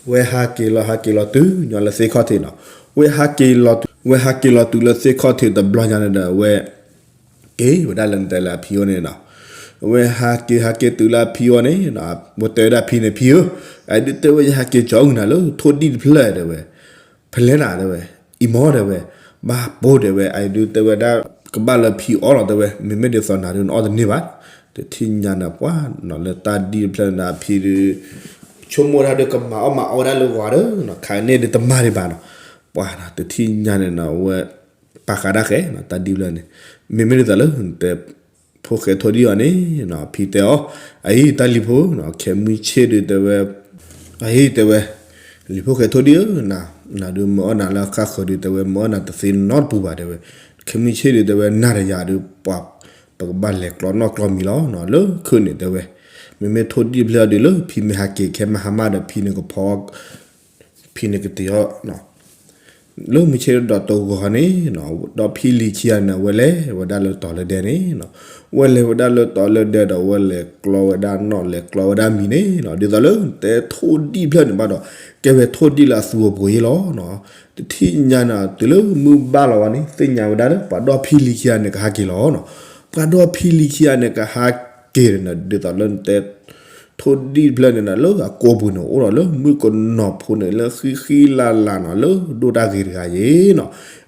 ဝဲဟးက့ၤလီၤဟးက့ၤလီၤတုၤညီလၢသ့ၣ်ခီၣ်ထံးနီၤ, ဝဲဟးက့ၤလီၤတုၤလၢသ့ၣ်ခီၣ်ထံးတဘျီညါန့ၣ်ဒီး ဝဲ က့ၤဝဲဒၣ်လၢနတဲလၢအဖံအိၣ်န့ၣ်နီၤ, ဝဲဟးက့ၤဟးက့ၤတုၤလၢအဖံအိၣ်န့ၣ်, ဝဲတဲဝဲဒၣ်ဖံန့ၣ် ဖံဧၢ, အဒုးတဲဝဲယဟးက့ၤကၠီၤအုၣ်နၤလၢထိၣ်ဒံၣ်တဖျၢၣ်တဲဝဲ, ဖဲလဲၣ်နၤတဲဝဲ, အံၤမ့ၢ်တဲဝဲ, ဘၣ်ပိၢ်တဲဝဲ, အဒုးတဲဝဲဒၣ် ကဘၣ်လၢဖံအီၣ်လီၤတဲဝဲ, မ့မ့ၢ်ဒ်သိးနၤဒုးနအီၣ်တန့ၢ်ဘၣ်, တထံၣ်ညါန့ၣ် ပှၤနီၤလၢတၢ်ဒံၣ်တဖျၢၣ်န့ၣ် အဖံဒုး ဆိကမိၣ်တၢ်ဒုးကမၤအီၣ်မၤအီၣ်ဝဲဒၣ်လၢဝၤဒီး ခးန့ၢ်ဒုးတမၤဒံးဘၣ်နီၤ, ပှၤနီၤ တထံၣ်ညါန့ၣ်နီၤ ဝဲ ပာ်ဃာ်ဒၣ်ဃဲနီၤ တၢ်ဒံၣ်ဖျၢၣ်န့ၣ်, မ့မ့ၢ်ဒ်သိးလၢ နတဲ ဖိၣ်ဃဲထိၣ်ဒံၣ်အီၤန့ၣ်နီၤ ဖံတဲအီၤ, အအံၤတၢ်လံၤဖိ, ခဲမုၢ်ဆ့ၣ်ဒုးတဲဝဲ, အအံၤတဲဝဲ, လံၤဖိၣ်ဃဲထိၣ်ဒံၣ်ဧၢ, နၤဒုးမၤအီၣ်နၤလၢဃၣ်ဃၢၤဒုးတဲဝဲ မၤအီၣ်နၤတသ့နီတပူၤဘၣ်တဲဝဲ, ခဲမုၢ်ဆ့ၣ်ဒုးတဲဝဲ နၤတယၤဒုး ပှၤ ပကဘၣ်လဲၤကျီနီၣ်ကျီမံၤလီၤနီၤ လၢခုၣ်န့ၣ်တဲဝဲ, မ့မ့ၢ်ထိၣ်ဒံၣ်ဖျၢၣ်အီၤဒုးလၢ ဖံမ့ၢ်ဟးက့ၤခဲမဟါမးဒီး ဖံန့ၣ်ကဖီ ဖံန့ၣ်ကတ့ၤအီၤ လၢမုၢ်ဆ့ၣ်ဒီးတဂီၤန့ၣ်, ဒီးဖံလံၤခံဂၤန့ၣ် ဝဲလဲၤဝဲဒၣ်လၢတီၤလၢဒဲန့ၣ်, ဝဲလဲၤဝဲဒၣ်လၢတီၤလၢဒဲဒီး ဝဲလဲၤကျီဝဲဒၣ်နီၣ်လဲၤကျီဝဲဒၣ်မံၤန့ၣ်, ဒ်သိးလၢတဲထိၣ်ဒံၣ်ဖျၢၣ်န့ၣ်ဘၣ်ဒီး ကဲဝဲထိၣ်ဒံၣ်လၢအသူအပူၤအံၤလီၤ. တထံၣ်ညါန့ၣ် တုၤလၢမုၢ်ဘၣ်လီၤဝဲန့ၣ် သ့ၣ်ညါဝဲဒၣ်လၢ ပှၤဒီဖံလံၤခံဂၤန့ၣ်ကဟးက့ၤလီၤနီၤ. ပှၤဒီဖံလံၤခံဂၤန့ၣ်ကဟးက့ၤန့ၣ် ဒ်သိးလၢတဲ ထိၣ်ဒံၣ်ဖျၢၣ်န့ၣ်နီၤ လၢအကိာ်ပူၤန့ၣ် အိၣ်ဒီးလၢမုၣ်ကနီၤဖိန့ၣ် လၢဃံဃံလၤလၤနီၤ လၢဒိၣ်တၢ်ဂ့ၤတဂၤအံၤနီၤ,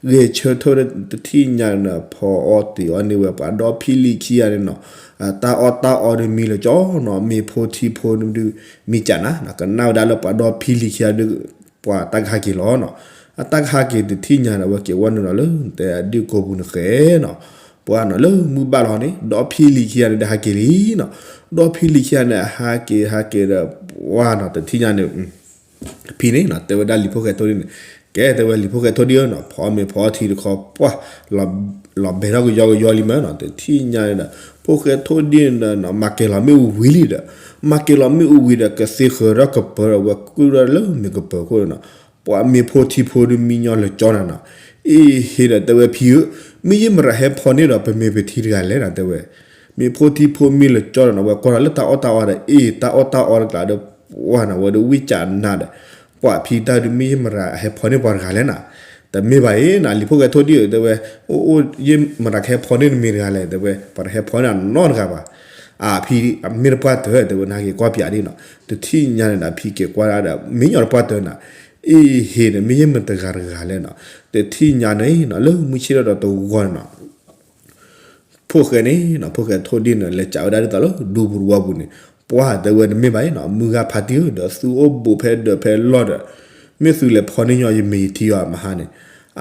ဂဲၤဆၢထၢၣ်တထံၣ်ညါန့ၣ် ဖီအီၣ်တ့ၤအီၣ်န့ၢ်ဝဲပှၤဒီဖံလံၤခံဂၤန့ၣ်နီၤ, တၢ်အီၣ်တၢ်အီဒုးမံလၢကၠီနီၤ, မ့ၤဖိထံဖိဒုးမံကနၤနီၤ, ကနၣ်ဝဲဒၣ်လၢပှၤဒီဖံလံၤခံဂၤဒုး ပှၤတၢ်ကဟးက့ၤလီၤနီၤ. အတၢ်ကဟးက့ၤတထံၣ်ညါန့ၣ် အဝဲက့ၤဝဲနုာ်လီၤလၢ တဲအဒုၣ်ကိာ်ပူၤန့ၣ်ဃဲနီၤ, ပှၤနီၤ လၢမုၢ်ဘၣ်လီၤန့ၣ် ဒီဖံလံၤခံဂၤန့ၣ်ဒီးဟးက့ၤလံနီၤ, ဒီဖံလံၤခံဂၤန့ၣ် ဟးက့ၤဟးက့ၤဒီး ပှၤနီၤ တထံၣ်ညါန့ၣ် ဖံန့ၣ်နီၤ တဲဝဲဒၣ်လံၤဖိၣ်ဃဲထိၣ်ဒံၣ်န့ၣ်, ကဲတဲဝဲလံၤဖိၣ်ဃဲထိၣ်ဒံၣ်ဧၢနီၤ ဖီမ့ၤဖီထံတခီ ပှၤ လီၤဘဲထီၣ်ကယီကယီလံမ့ၢ်နီၤ, တထံၣ်ညါန့ၣ်ဒီး ဖိၣ်ဃဲထိၣ်ဒံၣ်န့ၣ်ဒီး မၤကဲၤလီၤမ့ၣ်အူဝံၤလံဒီး မၤကဲၤလီၤမ့ၣ်အူဝံၤဒီး ကသ့ဃၢၤထီၣ်ကပၢၤဒီး ဝဲကုၢ်ထီၣ်လၢမ့ၤကပၢၤခိၣ်န့ၣ်နီၤ, ပှၤမ့ၤဖိထံဖိဒုးမံညီလၢကၠီနၤနီၤ, အ့ဟ့ဒီးတဲဝဲဖံဧၢ, မ့ၢ်ယမရၤဟဲဖီန့ၢ်ဒီးပမ့ၤပထံတဂၤလဲၣ်နီၤ တဲဝဲ, မ့ၤဖိထံဖိမံလၢကၠီနၤနီၤ ဝဲကွၢ်ထီၣ်လၢတၢ်အီၣ်တၢ်အီဒီး အ့ တၢ်အီၣ်တၢ်အီတကျါဒီး ပှၤနီၤ ဝဲဒုးဝံၣ်ကနၤဒီး ပှၤဖံတၢ်ဒုးမ့ၢ်ယမရၤဟဲဖီန့ၢ်ပှၤတဂၤလဲၣ်နီၤ, တမ့ၢ်ဘၣ်အံၤနီၤ လံၤဖိၣ်ဃဲထိၣ်ဒံၣ်ဧၢ တဲဝဲ, အိၣ်အိၣ် ယမရၤကဟဲဖီန့ၢ်နမ့ၤတဂၤလဲၣ် တဲဝဲ, ပှၤတဟဲဖီန့ၢ်နီတဂၤဘၣ်, အဖံ မ့ၢ်တပှၢ်တၢၢ် တဲဝဲ နဟဲက့ၤကွၢ်ပၠးဒ်နီၤ, တထံၣ်ညါန့ၣ်ဒီး ဖံက့ၤကွၢ်ဒၣ်ဒီး မ့ၢ်ညီတပှၢ်တၢၢ်နီၤ, အ့ဟ့န့ၣ် မ့ၢ်ယမတဂၤတဂၤလဲၣ်နီၤ, တထံၣ်ညါန့ၣ်နီၤ လၢမုၢ်ဆ့ၣ်ထီၣ်ဒီးတဂီၤန့ၣ်နီၤ ဖိၣ်ဃဲန့ၣ်နီၤ ဖိၣ်ဃဲထိၣ်ဒံၣ်န့ၣ် လဲၤကးဝဲဒၣ်ဒ်သိးလၢဒူပူၤတဝီပူၤန့ၣ်, ပှၤတဲဝဲတမ့ၢ်ဘၣ်အံၤနီၤ မုၢ်ဂၤဖါတံၢ်ဧၢ ဒီးသုအိၣ်ဘူးဖဲဒၢးဖဲလီၢ်ဒီး မ့ၢ်သုလဲၤဖီန့ၢ်ညီယမ့ၤထံအီၤမဟါန့ၣ်,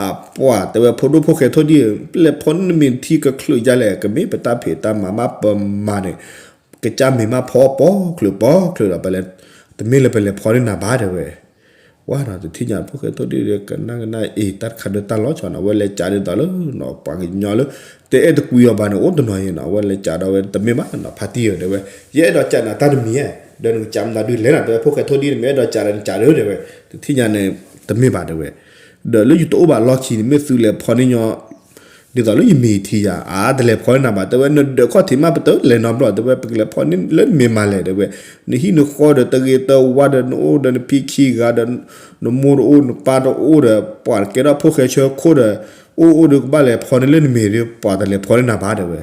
အပှၤတဲဝဲဖိဒိၣ်ဖိၣ်ဃဲထိၣ်ဒံၣ်ဧၢ ပလဲၤဖီန့ၢ်နမ့ၤထံကချုးယါလဲၣ် ကမ့ၢ်ပတၢ်ဖံးတၢ်မၤမးပမၤန့ၣ်, ကစၢ်မ့ၤမးဖီပီချုးပီချုးဒီး ပလဲၤ တမ့ၢ်လၢပလဲၤဖီန့ၢ်နၤဘၣ်တဲဝဲ ပှၤနီၤ တထံၣ်ညါဖိၣ်ဃဲထိၣ်ဒံၣ်ဒီး ကနၣ်ကနၣ်အ့ တၢ်တခါဒုးတၢ်လီၤဆီနီၤ အဝဲလဲၤကးဒ်သိးလၢ ပှၤကညီလၢ တအဲၣ်တကွံအီၤဘၣ်န့ၣ် အိၣ်တနီၤအံၤနီၤ အဝဲလဲၤကးဒီးဝဲတမ့ၢ်ဘၣ်နီၤ ဖါတံၢ်ဧၢ တဲဝဲ, ယအဲၣ်ဒိးကးနၤတၢ်တမံၤဧါ, ဒီးနကးမနုၤဒုးလဲၣ်နီၤ တဲဝဲ ဖိၣ်ဃဲထိၣ်ဒံၣ်န့ၣ် မ့ၢ်အဲၣ်ဒိးကးဒီးနကးဒုးတဲဝဲ, တထံၣ်ညါန့ၣ် တမ့ၢ်ဘၣ်တဲဝဲ, ဒီးလၢယတအိၣ်ဘၣ်လီၢ်ခံန့ၣ် မ့ၢ်သုလဲၤဖီန့ၢ်ညီ ဒ်သိးလၢယမ့ၤထံယၤ အါတလဲၤဖီန့ၢ်နၤဘၣ် တဲဝဲ နဒၢးခီၣ်ထံးမးပတလဲၤနီတဘျီ တဲဝဲ ပကလဲၤဖီန့ၢ်လၢနမ့ၤမၤလဲၣ် တဲဝဲ, နဟံၣ်နဃီဒီးတဂ့ၤတဝါဒီး နအိၣ်ဒီးနဖံခံဂၤဒီး နမိၢ်တအိၣ်နပၢ်တအိၣ်ဒီး ပှၤကဲထီၣ်ဖိၣ်ဃဲဆၢခိၣ်ဒီး အိၣ်အိၣ်ဒီးကဘၣ်လဲၤဖီန့ၢ်လၢနမ့ၤဒီး ပှၤတလဲၤဖီန့ၢ်နၤဘၣ် တဲဝဲ,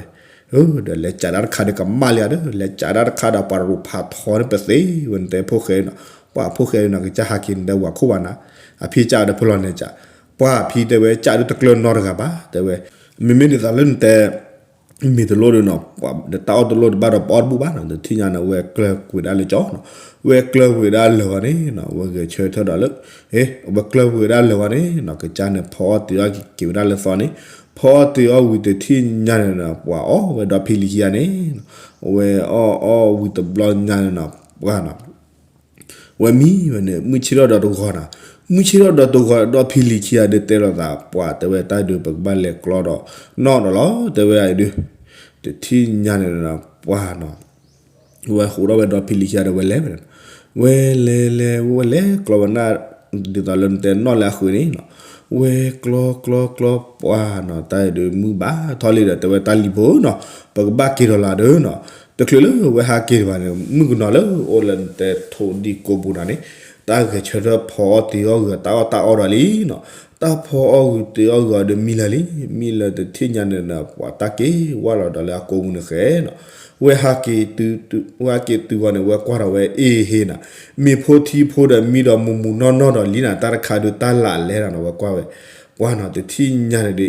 ဒီးလဲၤကးဒၣ်တခါဒီးကမၣ်လံဧါဒီး လဲၤကးဒၣ်တခါဒီးပှၤတရူးဖးထီန့ၣ်ပသ့ဝဲ နတဲဖိၣ်ဃဲနီၤ, ပှၤဖိၣ်ဃဲနီၤ ကစၢ်ဟးက့ၤန့ၣ်ဒီးဝၤခိၣ်ဘၣ်နၤ, အဖံကးဒီးဖဲလီၤန့ၣ်ကး, ပှၤအဖံတဲဝဲ ကးဒုးတကျၢၤနီတဂၤဘၣ် တဲဝဲ, မ့မ့ၢ်ဒ်သိးလၢနတဲ မ့ၢ်တလိၣ်ဒီးနီၤ, တၢ်အီၣ်တလိၣ်တဘၣ်ဒီးပအီၣ်တဘူၣ်ဘၣ်နီၤ, တထံၣ်ညါန့ၣ် ဝဲကျၢၤကွံာ်ဒၣ်လၢကၠီနီၤ, ဝဲကျၢၤကွံာ်ဒၣ်လၢာ်ဝဲန့ၣ်နီၤ, ဝဲဂဲၤဆၢထၢၣ်ဒီးလၢ, ဝဲကျၢၤကွံာ်ဒၣ်လၢာ်ဝဲန့ၣ်နီၤ, ကစၢ်န့ၣ် ဖီအီၣ်တ့ၤအီၣ်က့ၤဝဲဒၣ်လၢသီန့ၣ်, ဖီအီၣ်တ့ၤအီၣ်ဝံၤတထံၣ်ညါန့ၣ်နီၤ, ပှၤအီၣ်ဝဲဒီဖံလံၤခံဂၤန့ၣ်, ဝဲအီၣ်အီၣ်ဝံၤတဘျီညါန့ၣ်နီၤ, ပှၤနီၤ ဝဲမံဝဲန့ၣ် မုၢ်ဆ့ၣ်ထီၣ်ဒီးတဂီၤနီၤ, မုၢ်ဆ့ၣ်ထီၣ်ဒီးတဂီၤဒီဖံလံၤခံဂၤဒုးတဲလိာ်သး ပှၤတဲဝဲတၢ်ဒုး ပကဘၣ်လဲၤကျီဒီးနီၣ်ဒီးလီၤ တဲဝဲဒၣ်အံၤဒုး, တထံၣ်ညါန့ၣ်နီၤ ပှၤနီၤ, ဝဲဟူးထီၣ်ဝဲဒီဖံလံၤခံဂၤဒီးဝဲလဲၤဝဲ, ဝဲလဲၤလဲၤဝဲလဲၤကျီဝဲဒၣ်, ဒ်သိးလၢနတဲနီၣ်လၢအဃုာ်န့ၣ်နီၤ, ဝဲကျီကျီကျီပှၤနီၤ တၢ်အံၤဒုးမုၢ်ဘၣ်ထီၣ်လံဒီး တဲဝဲတၢ်လံၤဖိနီၤ, ပကဘၣ်က့ၤဒီးလီၤဒီးနီၤ, တချုးလၢဝဲဟးက့ၤတဘၣ်န့ၣ် မုၣ်ကနီၤလၢအိၣ်လၢနတဲထိၣ်ဒံၣ်ကိာ်ပူၤနၤန့ၣ်, တၢ်ဂဲၤဆၢထၢၣ်ဖီအီၣ်တ့ၤအီၣ်ဂုာ် တၢ်အီၣ်တၢ်အီဒီးလံနီၤ, တၢ်ဖီအီၣ်ဂုာ်တ့ၤအီၣ်ဂုာ်အီၤဒီးမံလၢာ်လံ, မံလၢာ်တထံၣ်ညါန့ၣ်နီၤ ပှၤတၢ်က့ၤဝဲလီၤဒီးလၢအကိာ်ပူၤန့ၣ်ဃဲနီၤ, ဝဲဟးက့ၤတုၤ, ဝဲဟးက့ၤတုၤဝဲန့ၣ် ဝဲကွၢ်ထီၣ်ဝဲအ့ဟ့နီၤ, မ့ၤဖိထံဖိဒီးမံဒီးမူၤမူၤနီၢ်နီၢ်ဒီးလံနီၤ, တၢ်တခါဒုးတၢ်လၢာ်လဲၣ်နီၤ ဝဲကွၢ်ဝဲ, ပှၤနီၤ တထံၣ်ညါန့ၣ်ဒုး လီ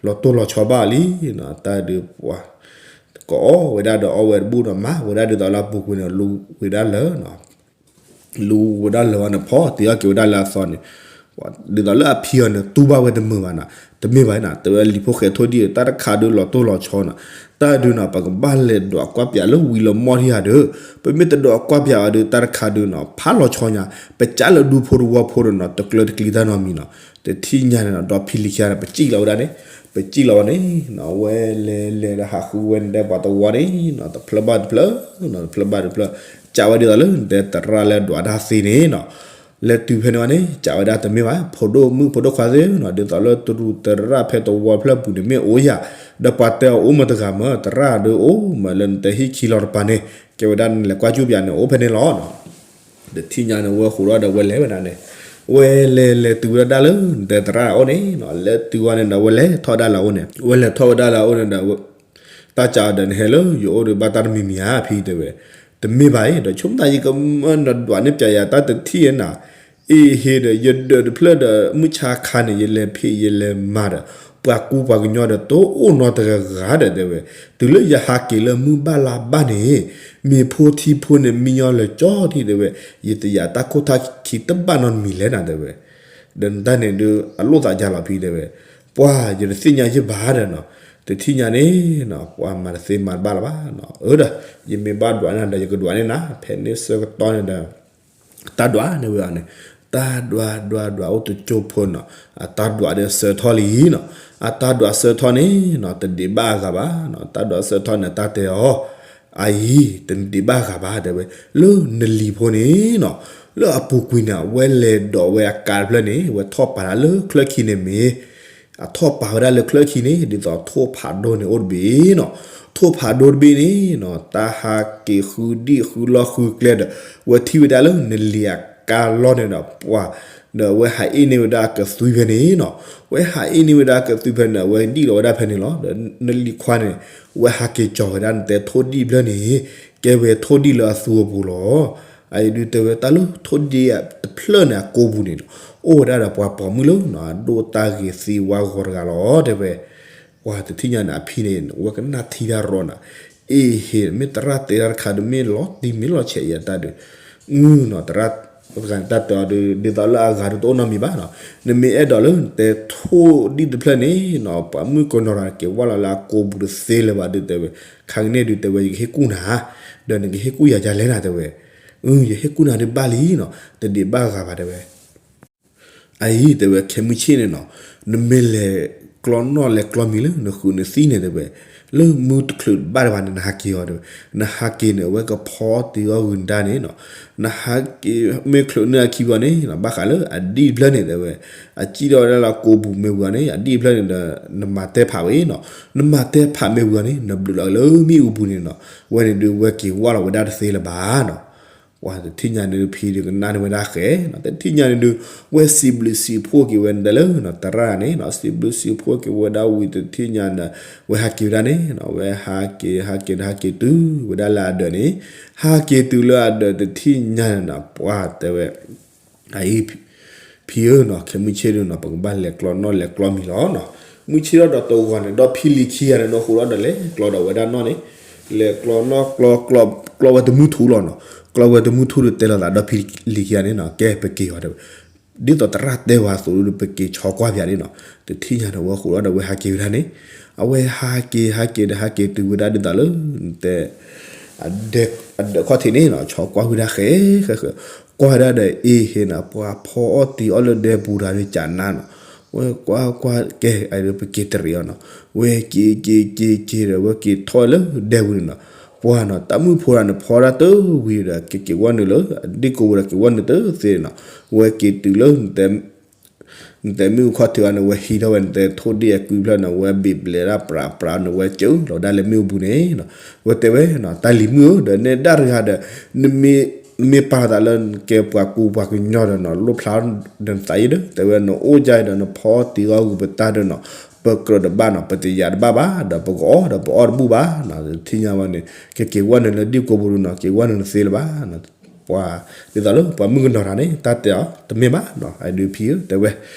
ၤတိၢ်လီၤဆီဘၣ်လံနီၤ, တၢ်ဒုးပှၤ ကအီၣ်ဝဲဒၣ်ဒီးအီၣ်ဝဲတဘူၣ်ဒီးမၤဝဲဒၣ်ဒ်သိးလၢအပူၤကွံာ်န့ၣ် လူၤဝဲဒၣ်လၢာ်နီၤ, လူၤဝဲဒၣ်လၢာ်ဝဲန့ၣ် ဖီတ့ၤအီၣ်က့ၤဝဲဒၣ်လၢအသီန့ၣ်, ဒ်သိးလၢအဖံအီၤန့ၣ် တူၢ်ဘၣ်ဝဲတမုာ်ဘၣ်နီၤ, တမ့ၢ်ဘၣ်နီၤ, တဲဝဲလံၤဖိဃဲထိၣ်ဒံၣ် တၢ်တခါဒုးလီၤတိၢ်လီၤဆီနီၤ, တၢ်ဒုးနီၤ ပကဘၣ်လဲၤဒွးကွၢ်ပၠးလၢဝံၤလၢမီၢ်ထံၣ်ဧါဒီး, ပမ့ၢ်တဒွးကွၢ်ပၠးအီၤဒီး တၢ်တခါဒုးနီၤ ဖးလီၤဆီညါ, ပကးလၢဒူဖိတဝီဖိဒီးနီၤ တကျၢၤတကျံၤတၢ်နီတမံၤနီၤ, တထံၣ်ညါန့ၣ်နီၤ ဒီဖံလံၤခံဂၤန့ၣ် ပစံၣ်လီၤဝဲဒၣ်န့ၣ်, ပစံၣ်လီၤဝဲန့ၣ်နီၤ ဝဲလဲၤလဲၤဒီးဟးဃုဝဲန့ၣ်ဒီးပှၤတဝီန့ၣ်နီၤ တဖျၢၣ်ဘၣ်တဖျၢၣ်နီၤ တဖျၢၣ်ဘၣ်တဖျၢၣ်, ကးဝဲဒ်သိးလၢနတဲသရၣ်လၢဒွးတၢ်သ့န့ၣ်နီၤ, လဲၤတုၤဖဲန့ၣ်ဝဲန့ၣ် ကးဝဲဒၣ်တမ့ၢ်ဘၣ် ဖိဒိၣ်မုၣ်ဖိဒိၣ်ခွါသ့ၣ်နီၤ ဒ်သိးလၢတရူးသရၣ်ဖဲတဝီဖျၢၣ်ပူၤန့ၣ်မ့ၢ်အိၣ်ယၤ, ဒီးပှၤတဲအီၤအိၣ်မတဂၤမ့ၢ် သရၣ်ဒုးအိၣ်မးလၢနတဲဟံၣ်ခံလီၤတပၤန့ၣ်, ကဲဝဲဒၣ်နလဲၤကွၢ်ကၠူၣ်ပၠးန့ၣ် အိၣ်ဖဲန့ၣ်လီၤနီၤ. တထံၣ်ညါန့ၣ် ဝဲဟူးထီၣ်ဒီးဝဲလဲၤဝဲဒၣ်န့ၣ်, ဝဲလဲၤလဲၤတုၤဝဲဒၣ်လၢနတဲသရၣ်အအိၣ်န့ၣ်နီၤ, လဲၤတုၤဝဲန့ၣ်ဒီး ဝဲလဲၤထီၣ်ဝဲဒၣ်လၢအအိၣ်န့ၣ်, ဝဲလဲၤထီၣ်ဝဲဒၣ်လၢအအိၣ်န့ၣ်ဒီး တၢ်ကးအီၤဒီး နဟဲလၢယအိၣ်ဒီးဘၣ်တၢ်တမံၤမံၤဧါ ဖံတဲဝဲ, တမ့ၢ်ဘၣ်အံၤ ဒီးဆိကမိၣ်သးယကမၢနဒွးန့ၢ်ပၠးယၤတၢ်တထံၣ်ဧါနၤ, အ့ဟ့ဒီး ယဒၢးတဖျၢၣ်ဒီး မုၢ်ဆါခါန့ၣ် ယလဲၤဖံးယလဲၤမၤဒီး ပှၤကူပှၤကညီဒီး တအိၣ်နီတဂၤဂၤဒီးတဲဝဲ, တုၤလၢယဟးက့ၤလၢမုၢ်ဘၣ်လါဘၣ်န့ၣ် မ့ၤဖိထံဖိန့ၣ် မံညီလၢာ်ကၠီထံတဲဝဲ, ယတယာ်တၢ်ခိၣ်တၢ်ခံတဘၣ်နီတမံၤလဲၣ်နၤတဲဝဲ, ဒီးနတၢ်န့ၣ်ဒုး အလိၣ်သးယါလီၤဖံတဲဝဲ, ပှၤယတသ့ၣ်ညါယဘၣ်ဒီးနီၤ, တထံၣ်ညါန့ၣ်နီၤ ပှၤမၤတသ့မၤတဘၣ်လၢၤဘၣ်နီၤ, အၢဒီး ယမ့ၢ်ဘၣ်ဒွးန့ၢ်နၤဒီး ယကဒွးန့ၢ်နၤ ဖဲန့ၣ်ဆၢကတီၢ်န့ၣ်ဒီး တၢ်ဒွးန့ၢ်ဝဲအီၤန့ၣ်, တၢ်ဒွးဒွးဒွးအိၣ်တကၠိဖိနီၤ, အတၢ်ဒွးဒီးဆၢထီၣ်လံနီၤ, အတၢ်ဒွးဆၢထီၣ်န့ၣ်နီၤ တဒံးဘၣ်အဂၤဘၣ်နီၤ, တၢ်ဒွးဆၢထီၣ်န့ၣ် တၢ်တဲအီၤ အအံၤ တဒံးဘၣ်အဂၤဘၣ်တဲဝဲ, လၢနလံၤဖိန့ၣ်နီၤ, လၢအပူၤကွံာ်န့ၣ် အဝဲလဲၤဒိးဝဲအကါတဖျၢၣ်န့ၣ် ဝဲထီၣ်ပာ်ဒၣ်လၢချၢခံန့ၣ်မ့ၢ် အထီၣ်ပာ်ဝဲဒၣ်လၢချၢခံန့ၣ် ဒ်သိးထိၣ်ဖးဒိၣ်န့ၣ်အိၣ်တဘ့ၣ်နီၤ, ထိၣ်ဖးဒိၣ်တဘ့ၣ်န့ၣ်နီၤ တၢ်ဟးက့ၤဃုဒံၣ်ဃုလီၢ်ဃုကျဲဒီး ဝဲထံၣ်ဝဲဒၣ်လၢနလံၤအကါလီၢ်န့ၣ်ဒီး ပှၤ ဒီးဝဲဟးအ့ၣ်န့ၢ်ဝဲဒၣ်ကသွံဖဲန့ၣ်နီၤ, ဝဲဟးအ့ၣ်န့ၢ်ဝဲဒၣ်ကသွံဖဲန့ၣ် ဝဲဒံၣ်လီၤဝဲဒၣ်ဖဲန့ၣ်လီၤ. ဒီးနလံၤခွါန့ၣ် ဝဲဟးက့ၤကၠီၤဝဲဒၣ်နတဲထိၣ်ဒံၣ်တဖျၢၣ်န့ၣ် ကဲဝဲထိၣ်ဒံၣ်လၢအသူအပူၤလီၤ. အအံၤဒုးတဲဝဲတၢ်လၢထိၣ်ဒံၣ်တဖျၢၣ်န့ၣ် အကိာ်ပူၤန့ၣ်နီၤ အိၣ်ဝဲဒၣ်ဒီးပှၤပိာ်မုၣ်လၢနီၤ အဒိၣ်တၢ်ဂ့ၤသ့ဝါဂီၤတဂၤလီၤ တဲဝဲ. ပှၤတထံၣ်ညါန့ၣ် အဖံန့ၣ် ဝဲကနၣ်ထံတၢ်ရီနၤ, အ့ဟ့ မ့ၢ်သရၣ်တဲတၢ်တခါဒုး မ့ၢ်လီၤတံၢ်မ့ၢ်လီၤဆဲးအံၤအတၢ်ဒုး, အုနီၤ သရၣ်တဂၤန့ၣ် တၢ်တဲအီၤဒုး ဒ်သိးလၢအဂၤဒုးတအိၣ်နီတမံၤဘၣ်နီၤ, နမ့ၢ်အဲၣ်ဒိးလၢနတဲထိၣ်ဒံၣ်တဖျၢၣ်န့ၣ်နီၤ ပှၤမုၣ်ကနီၤတဂၤက့ၤဝဲလီၤလၢအကိာ်ပူၤတသ့လၢၤဘၣ်ဒုးတဲဝဲ, ခါကန့ၣ်ဒုးတဲဝဲ ယကဟ့ၣ်ကူၣ်နၤ, ဒီးနကဟ့ၣ်ကူၣ်ယၤဒ်လဲၣ်နၤတဲဝဲ, အု ယဟ့ၣ်ကူၣ်နၤဒုးဘၣ်လံနီၤ တဒံးဘၣ်ဂၤဘၣ်တဲဝဲ. အအံၤတဲဝဲခဲမုၢ်ဆ့ၣ်န့ၣ်နီၤ, နမ့ၢ်လဲၤကျီနီၣ်လဲၤကျီမံၤလၢ နဃုာ်နသံန့ၣ်တဲဝဲ, လၢမုၢ်တချုးဘၣ်တဘၣ်န့ၣ် နဟးက့ၤအီၤတဲဝဲ, နဟးက့ၤန့ၣ် အဝဲကဖီတ့ၤအီၣ်ဂုာ်နဒါန့ၣ်နီၤ, နဟးက့ၤမ့ၢ်ချုးန့ၢ်အခံဘီန့ၣ်နီၤ ဘၣ်ဃးလၢအဒံၣ်တဖျၢၣ်န့ၣ်တဲဝဲ, အစံၣ်ထီၣ်ဝဲဒၣ်လၢအကိာ်ပူၤမ့ၢ်ဝံၤန့ၣ် အဒံၣ်တဖျၢၣ်န့ၣ်ဒီး နမၤတဲဖးဝဲနီၤ, နမၤတဲဖးမ့ၢ်ဝံၤန့ၣ် နဘျုးလီၤလၢမ့ၣ်အူပူၤန့ၣ်နီၤ, ဝဲန့ၣ်ဒုး ဝဲက့ၤဝဲလီၤဝဲဒၣ်တသ့လၢၤဘၣ်နီၤ. ပှၤတထံၣ်ညါန့ၣ်ဒုး ဖံဒုးကနၣ်န့ၢ်ဝဲဒၣ်ဃဲနီၤ, တထံၣ်ညါန့ၣ်ဒုး ဝဲစံးဘျုးစံးဖှိၣ်က့ၤဝဲဒၣ်လၢနီၤ သရၣ်န့ၣ်နီၤ, စံးဘျုးစံးဖှိၣ်က့ၤဝဲဒၣ်ဝံၤတထံၣ်ညါန့ၣ် ဝဲဟးက့ၤဝဲဒၣ်န့ၣ်နီၤ, ဝဲဟးက့ၤ ဟးက့ၤဒီးဟးက့ၤတုၤဝဲဒၣ်လၢအဒၢးန့ၣ်, ဟးက့ၤတုၤလၢအဒၢးတထံၣ်ညါန့ၣ်နီၤ ပှၤတဲဝဲ အအံၤ ဖံဧၢနီၤ, ခဲမုၢ်ဆ့ၣ်ဒုနီၤ ပကဘၣ်လဲၤကျီနီၣ်လဲၤကျီမံၤလီၤနီၤ. မုၢ်ဆ့ၣ်ထီၣ်ဒီးတဂီၤန့ၣ် ဒီဖံလံၤခံဂၤန့ၣ် နီၢ်ဃိဒီးလဲၤကျီဒီးဝဲဒၣ်နီၣ်န့ၣ်, လဲၤကျီနီၣ်ကျီ ကျီဝဲတမုၢ်ထူၣ်လီၤနီၤ. ကျီဝဲတမုၢ်ထူၣ်ဒီးတဲလိာ်သးဒီဖံလံၤခံဂၤန့ၣ်နီၤ, ကဲပက့ၤအီၤတဲဝဲ ဒ်သိးသရၣ်တဲဝဲအသိးဒီး ပက့ၤဆီကွၢ်ပၠးဒ်နီၤ. တထံၣ်ညါဒီးဝဲဃိးဒီးဝဲဟးက့ၤဝဲဒၣ်န့ၣ်, အဝဲဟးက့ၤ ဟးက့ၤဒီးဟးက့ၤတုၤဝဲဒၣ်ဒ်သိးလၢ တဲ အဒၢးခီၣ်ထံးန့ၣ်နီၤ, ဆီကွၢ်ဝဲဒၣ်ဃဲ ဃဲ ဃဲ ကွၢ်ဝဲဒၣ်ဒီးအ့ဟ့နီၤ, ပှၤဖီအီၣ်တ့ၤအီၣ်လၢဒဲပူၤတဂၤဒီးကနါနီၤ. ဝဲကွၢ်ကွၢ်ကဲ အဒုးပက့ၤတရံးအီၤနီၤ. ဝဲက့ၤက့ၤက့ၤက့ၤဒီး ဝဲက့ၤထီၣ်လၢဒဲပူၤန့ၣ်နီၤ. ပှၤနီၤ တၢ်မုၣ်ဖိတဂၤန့ၣ် ဖီဒၣ်တဝံၤဒီး က့ၤက့ၤဝဲနုာ်လၢ အဒ့ၣ်ကိာ်ပူၤဒီးက့ၤဝဲနုာ်တသ့နီၤ. ဝဲက့ၤတုၤလၢ နတဲမ့ၣ်အူခီၣ်ထံးအီၤန့ၣ် ဝဲဟံးထီၣ်ဝဲ နတဲထိၣ်ဒ့ၣ်အကွံဖျၢၣ်န့ၣ် ဝဲဘံးဘျဲးဒၣ်ပြးပြးန့ၣ် ဝဲကၢလီၤဒၣ်လၢမ့ၣ်အူပူၤန့ၣ်နီၤ. ဝဲတဲဝဲနီၤ, တၢ်လံၤမုၣ်ဧၢ, ဒီးနဲဒၣ်တဂၤဒီး နမ့ၢ်ပာ်သးလၢနကဲပှၤကူပှၤကညီဒီးနီၤ, လိၣ်ဖျါဒီးနသးအံၤဒီး တဲဝဲ နအိၣ်ဒ်အံၤဒီး နဖီတ့ၤအီၣ်ဂုာ်ပတၢ်ဒီးနီၤ, ပကြၢးတဘၣ်နီၤ, ပတယာ်တဘၣ်ဘၣ်, ဒီးပကအီၣ်ဒီးပအီၣ်တဘူၣ်ဘၣ်နီၤ. တထံၣ်ညါဝဲန့ၣ် ကက့ၤဝဲနုာ်လၢဒ့ၣ်ကိာ်ပူၤဒုနီၤ, က့ၤဝဲနုာ်တသ့လၢၤဘၣ်နီၤ. ပှၤ ဒ်သိးလၢပှၤမုၣ်ကနီၤတဂၤန့ၣ် တၢ်တဲအီၤ တမ့ၢ်ဘၣ်နီၤ, အဒုးဖံဧၢ တဲဝဲ,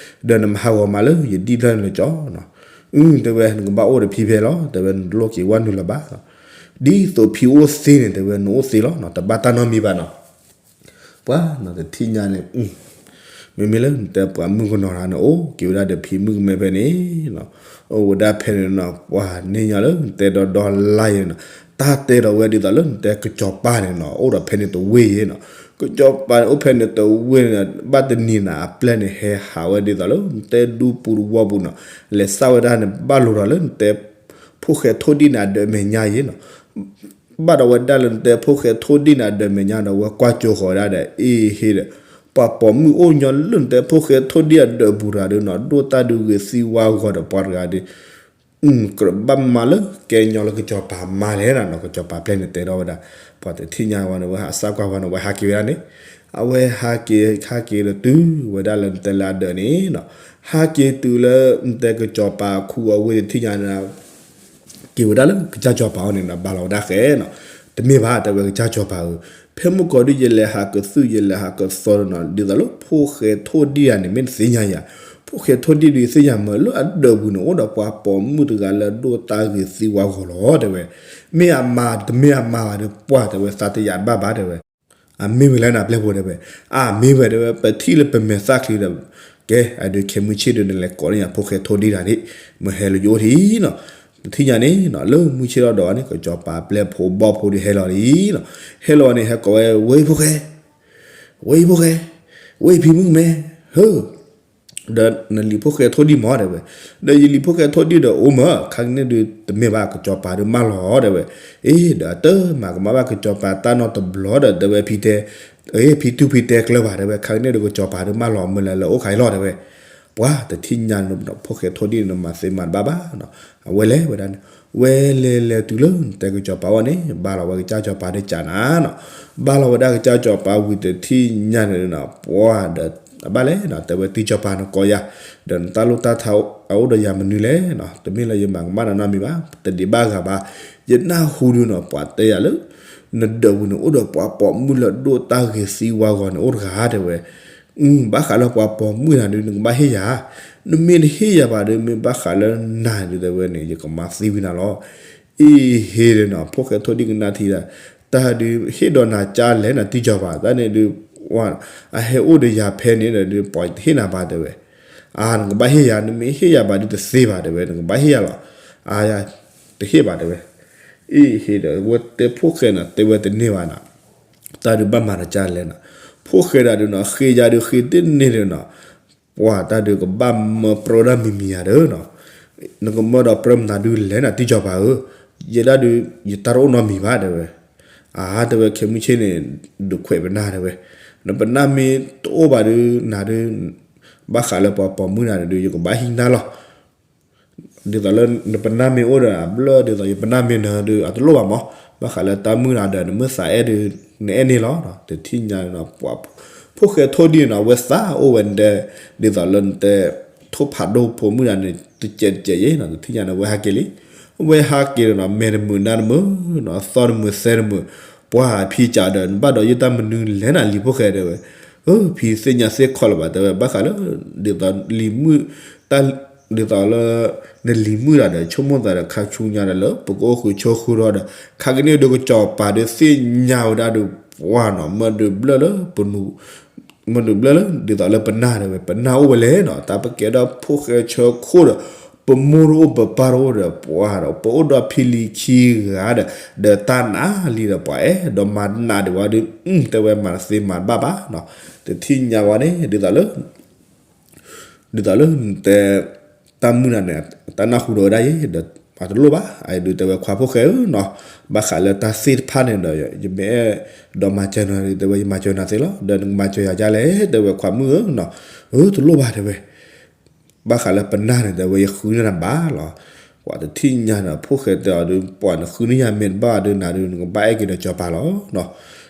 ဒီးနမၤဟးဂီၤမးလၢယဒ်ဖျၢၣ်န့ၣ်လၢကၠီနီၤ. အု တဲဝဲ နကဘၣ်အိၣ်ဒီးဖံဖဲလီၤ, တဲဝဲ နတလိၣ်က့ၤဝဲနုာ်လၢၤဘၣ်. ဒ်သိးဖံအိၣ်သ့န့ၣ် တဲဝဲ နအိၣ်သ့လီၤနီၤ, တဘၣ်တၢ်နီတမံၤဘၣ်နီၤ. ပှၤနီၤ တထံၣ်ညါန့ၣ် မ့မ့ၢ်လၢနတဲပှၤမုၣ်ကနီၤတဂၤန့ၣ် အိၣ်က့ၤဝဲဒၣ်ဒီးဖံမုၣ်ကမဲဖဲန့ၣ်နီၤ, အိၣ်ဝဲဒၣ်ဖဲန့ၣ်နီၤ, ပှၤန့ၢ်ညါလၢနတဲဒီဒီလါယဲနီၤ, တၢ်တဲဒီးဝဲဒ်သိးလၢနတဲကစီၤပၤန့ၣ်နီၤ အိၣ်ဒီးဖဲန့ၣ်တဝ့ၢ်ယဲနီၤ, ကစီၤပၤန့ၣ်အိၣ်ဖဲန့ၣ်တဝ့ၢ်န့ၣ် ဘၣ်တနံၤန့ၣ် အပျဲၢ်န့ၣ် ဟဲဟးဝဲဒ်သိးလၢနတဲဒူပူၤတဝီပူၤနီၤ, လဲၤစၢ်ဝဲဒၣ်န့ၣ် ဘၣ်လိာ်ဒီးလၢနတဲ ဖိၣ်ဃဲထိၣ်ဒံၣ်န့ၣ်အဒၢးမဲာ်ညါယဲနီၤ. ဘၣ်ဒီးဝဲဒၣ်လၢနတဲဖိၣ်ဃဲထိၣ်ဒံၣ်န့ၣ်အဒၢးမဲာ်ညါဒီး ဝဲကွၢ်ကၠိဃီၤဝဲဒၣ်ဒီး အ့ဟ့ဒီး ပှၤပိာ်မုၣ်အိၣ်ညီလၢနတဲဖိၣ်ဃဲထိၣ်ဒံၣ်အဒၢးပူၤတဂၤဒီးနီၤ, ဒိၣ်တၢ်ဒုးဂ့ၤသံဝါဂီၤဒီးပှၤတဂၤဒီး ကြၢးဘၣ်မၤလၢကဲညီလၢကစီၤပၤမါလဲၣ်နီၤ, ကစီၤပၤပျဲၢ်န့ၣ်တဲဒီးဝဲဒၣ်, ပှၤတထံၣ်ညါဝဲန့ၣ် ဝဲဟးစၢ်ကွၢ်ဝဲန့ၣ် ဝဲဟးက့ၤဝဲဒၣ်န့ၣ်, အဝဲဟးက့ၤ ဟးက့ၤဒီးတုၤဝဲဒၣ်လၢနတဲလၢအဒၢးန့ၣ်နီၤ, ဟးက့ၤတုၤလၢနတဲကစီၤပၤအခူအဝ့ၢ်တထံၣ်ညါန့ၣ် က့ၤဝဲဒၣ်လၢကစၢ်စီၤပၤအအိၣ်န့ၣ်နီၤ, ဘၣ်လီၤဝဲဒၣ်ဃဲနီၤ, တမ့ၢ်ဘၣ် တဲဝဲကစၢ်စီၤပၤဧၢ, ဖဲမုၢ်ကီၤဒုးယလဲၤဟးကသုၣ်ယလဲၤဟးကသီဒီးနီၤ, ဒ်သိးလၢဖိၣ်ဃဲထိၣ်ဒံၣ်တဂၤန့ၣ် မ့ၢ်တသ့ၣ်ညါယၤ, ဖိၣ်ဃဲထိၣ်ဒံၣ်ဒုးသ့ၣ်ညါမးလၢအဒၢးပူၤန့ၣ် အိၣ်ဒီးပှၤပိာ်မုၣ်တဂၤလၢဒိၣ်တၢ်ဂ့ၤသံဝါဂီၤလီၤ တဲဝဲ, မ့ၢ်အမၤတမ့ၢ်အမၤဘၣ်ဒီး ပှၢ်တဲဝဲ သးတယာ်တဘၣ်ဘၣ်တဲဝဲ အမ့ၢ်ဝဲလဲၣ်နၤပျဲၢ်ဖိတဲဝဲ, အမ့ၢ်ဝဲတဲဝဲ ပထံၣ်လၢပမဲာ်သၣ်ချံဒီး, ကဲ အဒုးခဲမုၢ်ဆ့ၣ်ဒုးနလဲၤကိးန့ၢ်ယၤဖိၣ်ဃဲထိၣ်ဒံၣ်တဂၤန့ၣ်, မ့ၢ်ဟဲလၢယအိၣ်ထံနီၤ, တထံၣ်ညါန့ၣ်နီၤ လၢမုၢ်ဆ့ၣ်ထီၣ်ဒီးန့ၣ် ကစီၤပၤပျဲၢ်ဖိဘီၣ်ဖိဒုးဟဲလီၤလံနီၤ, ဟဲလီၤန့ၣ် ဟဲကိးဝဲ ဝဲအံၤဖိၣ်ဃဲ, ဝဲအံၤဖိၣ်ဃဲ, ဝဲအံၤဖံမုၣ်ကမဲ, ဟၢ ဒီးနလံၤဖိၣ်ဃဲထိၣ်ဒံၣ်မးတဲဝဲ, ဒီးယလံၤဖိၣ်ဃဲထိၣ်ဒံၣ်ဒီးအိၣ်မး ခါကန့ၣ်ဒုးတမ့ၢ်ဘၣ် ကစီၤပၤဒုးမၢလီၤတဲဝဲ, အ့ ဒီးအတမၤကမၣ်ဘၣ်ကစီၤပၤတၢ်နီတဘျီဒီး တဲဝဲဖံတဲ, အ့ ဖံတူၢ်ဖံတဲကျၢၤဘၣ်တဲဝဲ, ခါကန့ၣ်ဒုးကစီၤပၤဒုးမၢလီၤမုၢ်လၢ်လၢအိၣ်ခါအံၤလီၤတဲဝဲ, ပှၤတထံၣ်ညါန့ၣ် ဖိၣ်ဃဲထိၣ်ဒံၣ်န့ၣ် မၤသ့မၤတဘၣ်ဘၣ်နီၤ, အဝဲလဲၤဝဲဒၣ်န့ၣ်, ဝဲလဲၤလဲၤတုၤလၢနတဲကစီၤပၤအအိၣ်န့ၣ် ဘၣ်လီၤဝဲကစၢ်စီၤပၤဒုးကနၤနီၤ, ဘၣ်လီၤဝဲဒၣ်ကစၢ်စီၤပၤဝံၤတထံၣ်ညါန့ၣ်နီၤ ပှၤဒီး အဘၣ်လဲၣ်နီၤ တဲဝဲတံၢ်စီၤပၤနကိးယၤ, ဒီးနတၢ်လိၣ်တၢ်ထါအအိၣ်ဒီးယၤမနုၤလဲၣ်နီၤ, တမ့ၢ်လၢယမၤကမၣ်နၤနီတမံၤဘၣ်, တဒံးဘၣ်ဂၤဘၣ်, ယနၢ်ဟူဒုးနီၤ ပှၤတဲယၤလၢ နဒၢးပူၤန့ၣ် အိၣ်ဒီးပှၤပိာ်မုၣ်လၢဒိၣ်တၢ်ဂ့ၤသံဝါဂီၤန့ၣ် အိၣ်တဂၤတဲဝဲ, ဘၣ်ဃးလၢပှၤပိာ်မုၣ်နၤဒုး နကဘၣ်ဟ့ၣ်ယၤ, နမ့ၢ်တဟ့ၣ်ယၤဘၣ်ဒီး မ့ၢ်ဘၣ်ဃးလၢနၤဒုးတဲဝဲန့ၣ် ယကမၤသံဝံၤနၤလီၤ. အ့ဟ့ဒီးနီၤ ဖိၣ်ဃဲထိၣ်ဒံၣ်ကနၣ်ထံဒီး, တၢ်ဒုးဟ့ၣ်ဒီးနၤကၢ်လဲၣ်နၤတံၢ်စီၤပၤ တၢ်န့ၣ်ဒုး, အဟဲအိၣ်ဒီးယၤဖဲန့ၣ်ဒီး ပှၤတဟ့ၣ်နၤဘၣ်တဲဝဲ, အါ နကဘၣ်ဟ့ၣ်ယၤ နမ့ၢ်ဟ့ၣ်ယၤဘၣ်ဒုးတသ့ဘၣ်တဲဝဲ နကဘၣ်ဟ့ၣ်ယၤလီၤ, အါ တဟ့ၣ်ဘၣ်တဲဝဲ, အ့ဟ့ဒီး ဝဲတဲဖိၣ်ဃဲနီၤ တဲဝဲတန့ၢ်ဘၣ်နီၤ, တၢ်ဒုးဘၣ်မၤနၤကၢ်လဲၣ်နီၤ, ဖိၣ်ဃဲဒၣ်ဒုးနီၤ ဃ့ယၤဒုးဃ့တန့ၢ်ဒီးနီၤ ပှၤတၢ်ဒုးကဘၣ်မၢပြၢဒၣ်မံၤမံၤယၤဒီးနီၤ, နကမၢဒီးပြၢမနုၤဒုးလဲၣ်နၤတံၢ်စီၤပၤဧၢ, ယဲဒၣ်ဒုး ယတၢ်တအိၣ်နီတမံၤဘၣ်တဲဝဲ, အါ တဲဝဲ ခဲမုၢ်ဆ့ၣ်န့ၣ် ဒုးခွဲးပနၢ်တဲဝဲ, နပနၢ်မ့ၢ်တအိၣ်ဘၣ်ဒုး နၤဒုး ဘၣ်ဃးလၢပှၤပိာ်မုၣ်နၤဒုး ယကဘၣ်ဟံးနၤလီၤ ဒ်သိးလၢနပနၢ်မ့ၢ်အိၣ်ဒီးအဘျၢၣ် ဒ်သိးယပနၢ်မ့ၢ်နၤဒီး အတလိၣ်ဘၣ်မး, ဘၣ်ဃးလၢတၢ်မုၢ်နၤဒီး နမ့ၢ်သးအဲၣ်ဒုး နအဲၣ်န့ၢ်လီၤ, တထံၣ်ညါန့ၣ်နီၤ ပှၤ ဖိၣ်ဃဲထိၣ်ဒံၣ်နီၤ ဝဲသးအိၣ်ဝဲဒၣ် ဒ်သိးလၢနတဲ ထိၣ်ဖးဒိၣ်ဖိမုၣ်နၤန့ၣ် တစဲးတစဲးယဲနီၤ, တထံၣ်ညါန့ၣ် ဝဲဟးက့ၤလံ, ဝဲဟးက့ၤဒီးနီၤ မဲာ်တမုာ်နါတမုာ်နီၤ သီတမုာ်သဲတမုာ်, ပှၤဖံစးဒီး နဘၣ်ဒီးယတၢ်မနုၤလဲၣ်နၤလံၤဖိၣ်ဃဲတဲဝဲ, ဖံသ့ၣ်ညါသ့ၣ်ခီလၢၤဘၣ် တဲဝဲ ဘၣ်ဃးလၢ ဒ်သိးလံၤမုၣ် တၢ် ဒ်သိးလၢ နလံၤမုၣ်တၢ်ဒီး ဆိကမိၣ်သးဒီး ခါဆူညါဒီးလၢ ပကအိၣ်ဃုာ်ဆိးဃုာ်ဒီး ခါကန့ၣ်ဒုး ကစီၤပၤဒုးသ့ၣ်ညါဝဲဒၣ်ဒုး ပှၢ်နီၤ မ့ၢ်ဒုးဘျၢၣ်လၢ ပနူၤ မ့ၢ်ဒုးဘျၢၣ်လၢ ဒ်သိးလၢပနၢ်တဲဝဲ ပနၢ်အိၣ်ဝဲလဲၣ်နီၤ တၢ်ပကဲထီၣ်ဖိၣ်ဃဲဆၢခိၣ်ဒီး ပမိၢ်တအိၣ်ပပၢ်တအိၣ်ဒီး ပှၢ်ဒီး ပအိၣ်ဒီးဖံလံၤခံဂၤဒီး ဒီးတၢ်နါလံဒီး ပှၤအဲၣ်ဒိးမၤနးဒံးဝဲဒုး တဲဝဲမၤတသ့မၤတဘၣ်ဘၣ်နီၤ တထံၣ်ညါဝဲန့ၣ် ဒ်သိးလၢ ဒ်သိးလၢနတဲ တၢ်မုၣ်နၤန့ၣ် တၢ်နၢ်ဟူဒီးဝဲဒၣ်အံၤဒီး အတလိၣ်ဘၣ် အအံၤဒုးတဲဝဲခွါဖိၣ်ဃဲဧၢနီၤ ဘၣ်ဃးလၢတၢ်သ့ၣ်တဖၣ်န့ၣ်ဒီး ယမ့ၢ်အဲၣ်ဒိးမၤစၢၤနၤ တဲဝဲယမၤစၢၤနၤသ့လီၤ ဒီးနကမၤစၢၤယၤဒ်လဲၣ် တဲဝဲခွါမုၣ်ဧၢနီၤ အၢ တလိၣ်ဘၣ်တဲဝဲ ဘၣ်ဃးလၢပနၢ်န့ၣ် တဲဝဲယဃုန့ၢ်နၤဘၣ်လီၤ ပှၤတထံၣ်ညါန့ၣ် ဖိၣ်ဃဲတဲအီၤဒုး ပှၤနဃုန့ၢ်ယၤမ့ၢ်တဘၣ်ဒုးနၤဒုး နကဘၣ်အဲၣ်က့ၤဒီးစီၤပၤလီၤနီၤ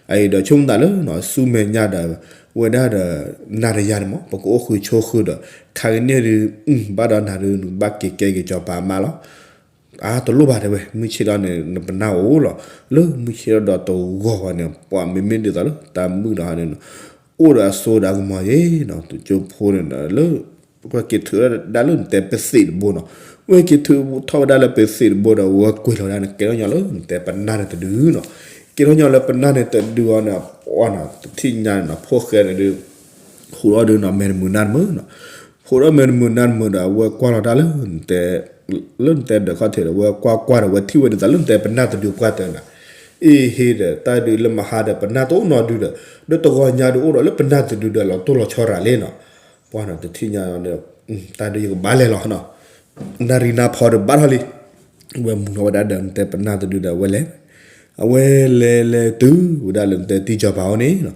အအံၤဒီးဆိကမိၣ်သးလၢ ဆူမဲာ်ညါဒီး ဝဲဒၣ်ဒီး နၤဒီးယၤန့ၣ်မ့ၢ် ပကအိၣ်ဃုာ်ဆိးဃုာ်ဒီး ခါကန့ၣ်ဒုး ဘၣ်ဒီးနၤဒုး နကဘၣ်က့ၤကဲက့ၤစီၤပၤမးလီၤ အါ တလိၣ်ဘၣ်တဲဝဲ မုၢ်ဆ့ၣ်ထီၣ်န့ၣ် နပနၢ်အိၣ်လီၤ လၢမုၢ်ဆ့ၣ်ထီၣ်ဒီးတဂီၤဝဲန့ၣ် ပှၤမ့မ့ၢ်ဒ်သိးလၢ တၢ်မုၣ်ဒီးန့ၣ် အိၣ်ဒီးအစိဒီးအကမီၤယဲနီၤ တကၠိဖိန့ၣ်ဒီးလၢ ဝဲက့ၤထုးဒၣ်လၢနတဲပသ့ၣ်တဘိနီၤ ဝဲက့ၤထုးထီၣ်ဝဲဒၣ်လၢပသ့ၣ်တဘိဒီး ဝဲကွံာ်လီၤဝဲဒၣ်န့ၣ် ကဲထီၣ်ညီလၢနတဲပနၢ်န့ၣ်တဒုနီၤ ကဲထီၣ်ညီလၢပနၢ်န့ၣ်တဒုအီၤန့ၣ် ပှၢ်နီၤ တထံၣ်ညါန့ၣ်နီၤ ဖိၣ်ဃဲန့ၣ်ဒုး ဟူးထီၣ်ဒုးနီၤ မဲာ်တမုာ်နါတမုာ်နီၤ ဟူးထီၣ်မဲာ်တမုာ်နါတမုာ်ဒီး အဝဲကွၢ်လီၤတၢ်လၢ လၢနတဲဒီးခီၣ်ထံးဒီး ဝဲကွၢ်ကွၢ်ဒီး ဝဲထံၣ်ဝဲဒ်သိးလၢနတဲပနၢ်တဒုပှၢ်တၢၢ်နီၤ အ့ဟ့ဒီး တၢ်ဒုးလၢမဟါဒီး ပနၢ်တအိၣ်နီတဒုဒီး ဒီးတဂီၤညါဒုးအိၣ်ဒီးလၢပနၢ်တဒုဒီး လီၤတိၢ်လီၤဆီရၤလံနီၤ ပှၢ်နီၤ တထံၣ်ညါန့ၣ် တၢ်ဒုးယကဘၣ်လဲၤလီၤနီၤ နၣ်ရံၣ်နၢ်ဖီဒီးဘၣ်ထီၣ်လံ ဝဲမူၤထီၣ်ဝဲဒၣ်ဒီးနတဲပနၢ်တဒုဒီး ဝဲလဲၤ အဝဲလဲၤလဲၤတုၤဝဲဒၣ်လၢနတဲတံၢ်စီၤပၤအိၣ်န့ၣ်နီၤ